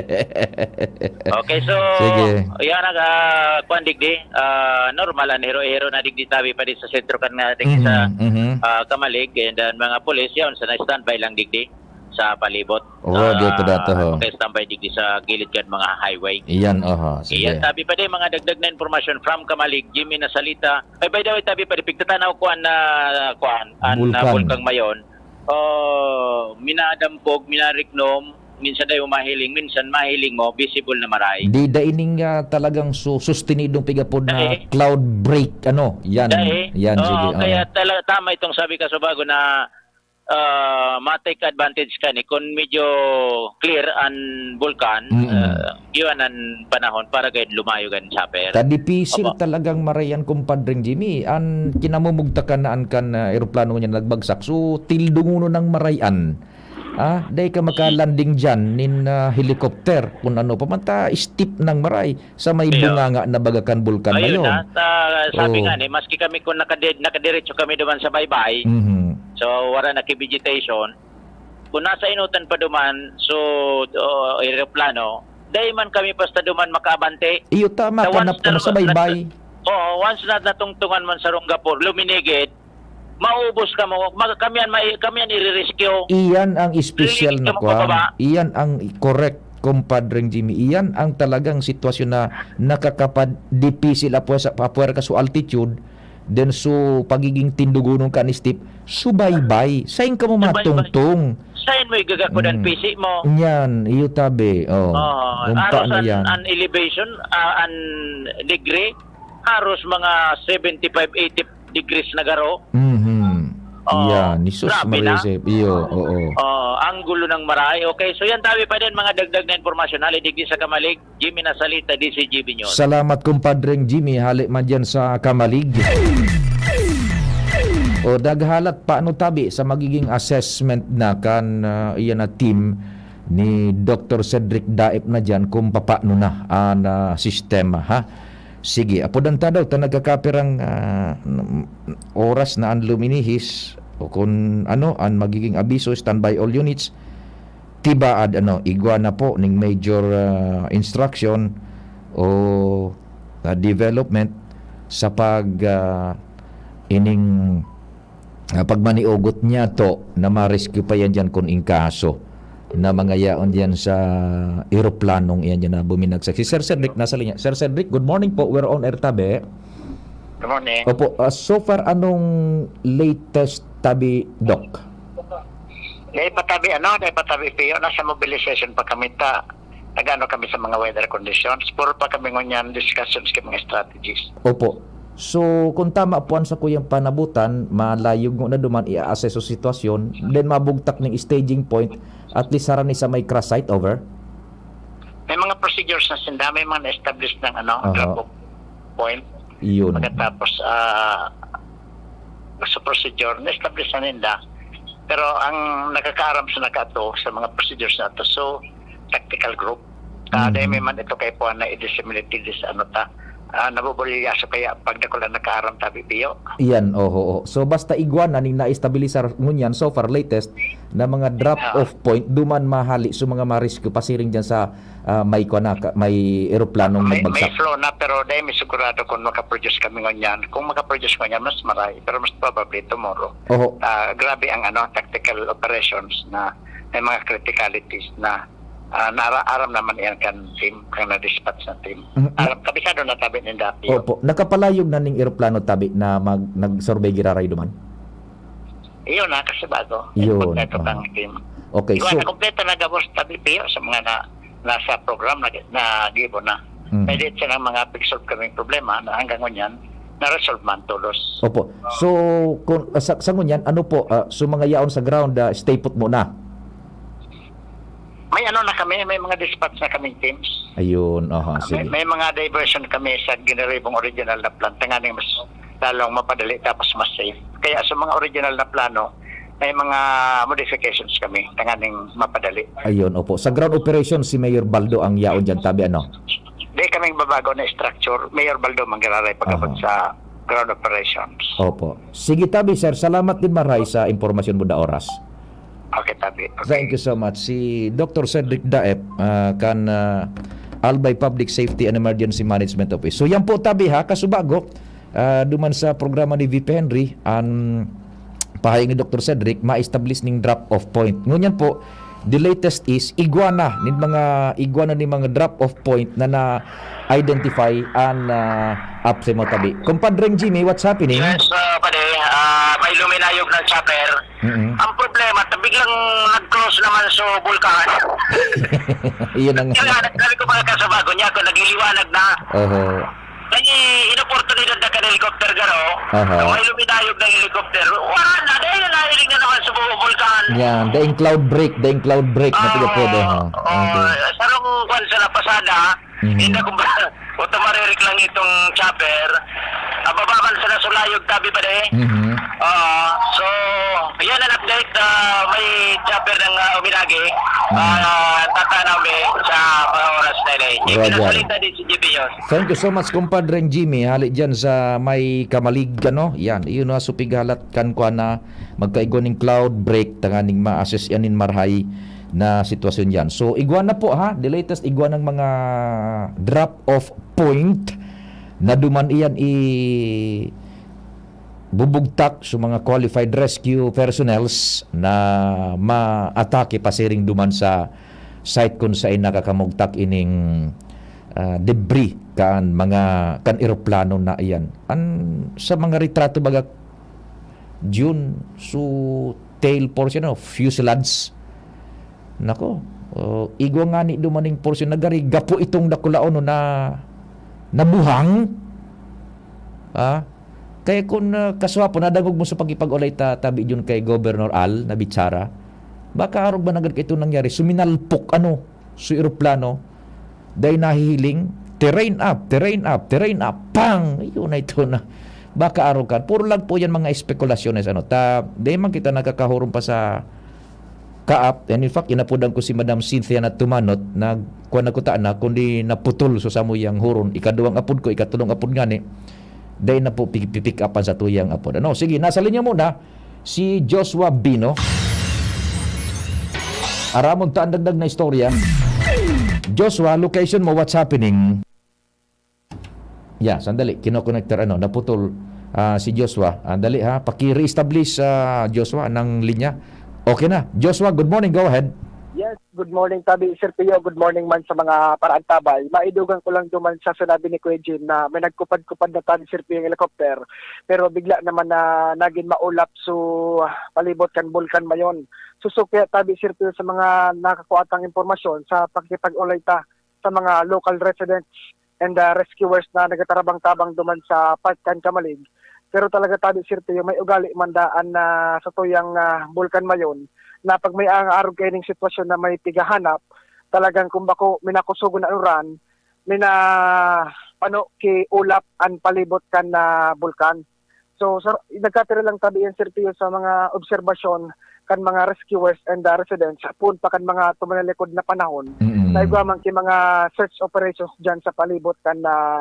Okay, so, Sige. yan ang, ah, kwan digdi. Ah, normal, ang hero-hero na digdi, Tabi Padi, sa sentro kan nga digdi sa, Mhm, mhm. ah, Camalig, and then mga pulis, yun, sa na-standby lang digdi. sa palibot. Oo, Ah, dito dato, ho. Mag-standby digdi sa gilid kan mga highway. Iyan, oho, sige. Iyan, tabi pa din, mga dagdag na impormasyon from Kamalig, Jimmy Nasalita. Ay, by the way, tabi pa din, pigtatanaw ko an, ah, kuan, an, ah, Bulkan. Bulkang Mayon. Oh, minadampog, minariknom, minsan dayo mahiling, minsan mahiling mo, visible na maray. Di, dai ning, ah, talagang su-, sustinidong pigapod na Dai. Cloud break, ano? Yan, Dai. yan, Oo, sige, kaya oo. tala-, tama itong sabi ka sa bago na, ah, ma-take advantage ka ni. Kung medyo clear an bulkan, Mm. ah, iwan an panahon para gayud lumayo kan chopper. Ta dipisil Opo. talagang marayan, kumpadreng Jimmy. An kinamumugtakan na an kan, ah, eroplano niya nagbagsak. So, tildungonon nang marayan. Ah, dai ka makalanding diyan nin, ah, helicopter, kun ano pa man ta, steep nang maray sa may Iyo. bunganga na baga kan Bulkan Ayun Mayon. na, ta-, sabi Oo. nga ni, maski kami kun nakade-, nakadiretso kami duman sa baybay, Mhm. so, wala na ki vegetation. Kun nasa inutan pa duman, so, o, eroplano, dai man kami basta duman makaabante. Iyo, tama Sa ka, once nap-, na, nasa baybay. nasa, oo, once na natungtungan man sa Rongapor, luminigid, maubos kamo. Mag-, kami yan, mai-, kami yan ire-rescue. Iyan ang espesyal Ire-rescue na mo kuwan. pababa. Iyan ang correct, kumpadreng Jimmy. Iyan ang talagang sitwasyon na nakakapadipisil apwera sa, apwera ka sa altitude, then so pagiging tindugonon ka ni steep, subaybay. Sain ka mo Subaybay. matungtong? Sain mo igagakod ang Mm. pisi mo? Yan, iyo tabi. Oh. Oo. Kumpa Aros na an, yan. an elevation, ah, an degree, aros mga seventy-five, eighty degrees na garo. Mhm. Oo. Yan, Jesus Grabe Maria na. Joseph. Iyo, oo. Oo, anggulo ng maray. Okay, so yan tabi pa din, mga dagdag na impormasyon. Hali digdi sa Kamalig, Jimmy Nasalita, D C G B News. Salamat, kumpadreng Jimmy. Hali man dyan sa Kamalig. O, daghalat, paano tabi sa magiging assessment na kan, ah, iyan na team ni Doktor Cedric Daep na dyan kung papaano na an, ah, sistema, ha? Sige, apodan ta daw ta nagkakapirang, ah, oras na an luminihis o kun ano an magiging abiso, standby all units. Tibaad, ano, igwa na po ning major, ah, instruction o, ah, development sa pag, ah, ining, ah, pagmaniugot niya to na ma-rescue pa yan diyan kun in kaso na mga yaon diyan sa eroplanong iyan diyan na buminagsak. Si Sir Cedric nasa linya. Sir Cedric, good morning po. We're on air tabi. Good morning. Opo, ah, so far, anong latest tabi, Doc? Dai pa tabi, ano, dai pa tabi, Pio. Nasa mobilization pa kami ta. Nag-ano kami sa mga weather conditions. Puro pa kami ngunyan discussions kay mga strategies. Opo. So, kung tama po an sakuyang panabutan, malayog ngona duman i-assess so sitwasyon, then mabugtak ning staging point, at least harani sa may crash site, over? May mga procedures na sinda, may mga na-establish ng ano, Aha. drop-off point. Iyon. Pagkatapos, ah, sa procedure, na-establish na ninda. Pero ang nakakaaram sa nakato, sa mga procedures na to, so, tactical group. Ah, Mhm. dahil may man ito kay Puan na i-disseminate this, ano ta, ah, nabubuliyaso kaya pag dakula nakaaram tabi, Pio. Iyan, oho, oho. So, basta igwa na ning na-estabilisar ngunyan, so far, latest, na mga drop-off Ah. point, duman mahali sa mga ma-rescue pasiring dyan sa, ah, may kwa na, ka-, may eroplanong May, may nagbagsak. flow na, pero dahil may sigurado kung makaproduce kami ngunyan. Kung makaproduce ngunyan, mas maray, pero mas probably tomorrow. Oho. Ah, grabe ang, ano, tactical operations na may mga criticalities na, ah, naara-, aram naman iyan kan team, kan na-dispatch na team. Mm, na- Aram, kabisado na tabi ninda, Pio. Opo. Nakapalayog na ning eroplano tabi na mag-, nag-survey giraray duman? Iyon na, kasi bago. Yun, Input na ito ah. kang team. Okay, Iwan so na, kompleto na gabos tabi, Pio, sa mga na, nasa program na, na gibo na. Mm. May diet siya ng mga big solve kaming problema na hanggang ngunyan, na-resolve man todos. Opo. So, kung, sa, sa ngunyan, ano po, ah, so mga yaon sa ground, ah, stay put muna? May ano na kami, may mga dispatch na kaming teams. Ayun, aha, Ah, may, sige. may mga diversion kami sa giniribong original na plan, tanganing mas lalong mapadali tapos mas safe. Kaya sa mga original na plano, may mga modifications kami, tanganing mapadali. Ayun, opo. Sa ground operation, si Mayor Baldo ang yaon dyan, tabi, ano? Di kaming babago na structure, Mayor Baldo manggiraray pagabot Aha. sa ground operations. Opo. Sige, tabi, sir. Salamat din, maray, sa impormasyon mo da oras. Okay, tabi. Okay. Thank you so much. Si Doktor Cedric Daep, ah, kan, ah, Albay Public Safety and Emergency Management Office. So, yan po, tabi, ha, kasubago, ah, duman sa programa ni V P Henry, ang pahayag ni Doktor Cedric, ma-establish ning drop-off point. Ngunyan po, The latest is igwa na nin mga, igwa na nin mga drop-off point na na-identify an, ah, app sa imo tabi. Compadreng Jimmy, what's happening? Yes, ah, pare, ah, may luminayog na chopper. Mm-mm. Ang problema, ta biglang nag-close naman so bulkan. Iyon ang Kaya sabi ko, "Mga kasabago niya, kung nagliliwanag na." Oho. Kaya inoportunidad na kan helicopter garo. Aha. Kung may luminayog na helicopter, wala na, dahil nahiling na naman sa bu-, bulkan. Yan, daing cloud break, daing cloud break na Oo, tigapodo, ha? Oo, Okay. Sarong kwan sa napasada, Mhm. hindi ko ba, automatic lang itong chopper. Ababa man sa nasulayog, tabi pa de. Mhm. Oo, so, yan ang update. Ah, may chopper ng, ah, uminagi. Mhm. Ah, tatanaw mi sa mga oras na ini. Roger. Ipinasalita din si G P News. Thank you so much, Compadreng Jimmy. Hali dyan sa may Camalig, ano? Yan, iyon na, supig halat kan kwa na magkaigwa ning cloud break, tanganing ma-assess yan nin marhay na sitwasyon yan. So, igwa na po, ha? The latest, igwa ng mga drop-off point na duman iyan i-, bubugtak sa mga qualified rescue personnels na maatake pasiring duman sa site kung saan nakakamugtak ining, ah, debris kan mga, kan eroplano na iyan. An, sa mga retrato baga, Jun, so tail portion, no? Fuselage. Nako, oh, igwa nga ni dumaning portion na gari, gapo itong dakulaon, no, na nabuhang. Ah, kaya kun, ah, kaswa po, nadangog mo sa pagkipag-olay ta, tabi yun kay Governor Al, na bitsara, baka arog ba nagad kayo nangyari? Suminalpok, ano, su eroplano, dahil nahihiling, terrain up, terrain up, terrain up, pang! Yun na ito na. Baka arog kan. Puro lang po yan mga espekulasyonnes, ano. Ta, di man kita nagkakahurong pa sa kaap. And in fact, inapodan ko si Madam Cynthia na tumanot, nagkuha na kuta na, kundi naputol sa samuyang huron. Ikaduwang apod ko, ikatulong apod ngani, dahil na po pi-, pi-pick upan sa tuyang apod. Ano, sige, nasa linya muna si Joshua Bino. Aramon ta ang dagdag na istorya. Joshua, location mo, what's happening? Yeah, sandali. Kinokonektar, ano, naputol, ah, si Joshua. Ah, dali, ha. Paki-reestablish, ah, Joshua, ng linya. Okay na. Joshua, good morning. Go ahead. Yes, good morning, tabi, Sir Pio. Good morning man sa mga paraantabay. Maidugang ko lang duman sa sinabi ni Kuya Jim na may nagkupad-kupad na tabi, Sir Pio, yung helicopter. Pero bigla naman na naging maulap so palibot kan Bulkan Mayon. Suso kaya tabi, Sir Pio, sa mga nakakuha tang impormasyon sa pakikipag-ulay ta sa mga local residents and, ah, rescuers na nagtatabang-tabang duman sa part kan Camalig. Pero talaga tabi, Sir Pio, may ugali man daan na sa tuyang, ah, Bulkan Mayon na pag may ang arog kaining sitwasyon na may pighahanap, talagang kung bako minakusogon na uran, minapano ki ulap an palibot kan, ah, bulkan. So, sa, nagkapira lang tabi yan, Sir Pio, sa mga obserbasyon kan mga rescuers and, ah, residents, poon pa kan mga tumanalikod na panahon, Mm. na igwa man ki mga search operations dyan sa palibot kan, ah,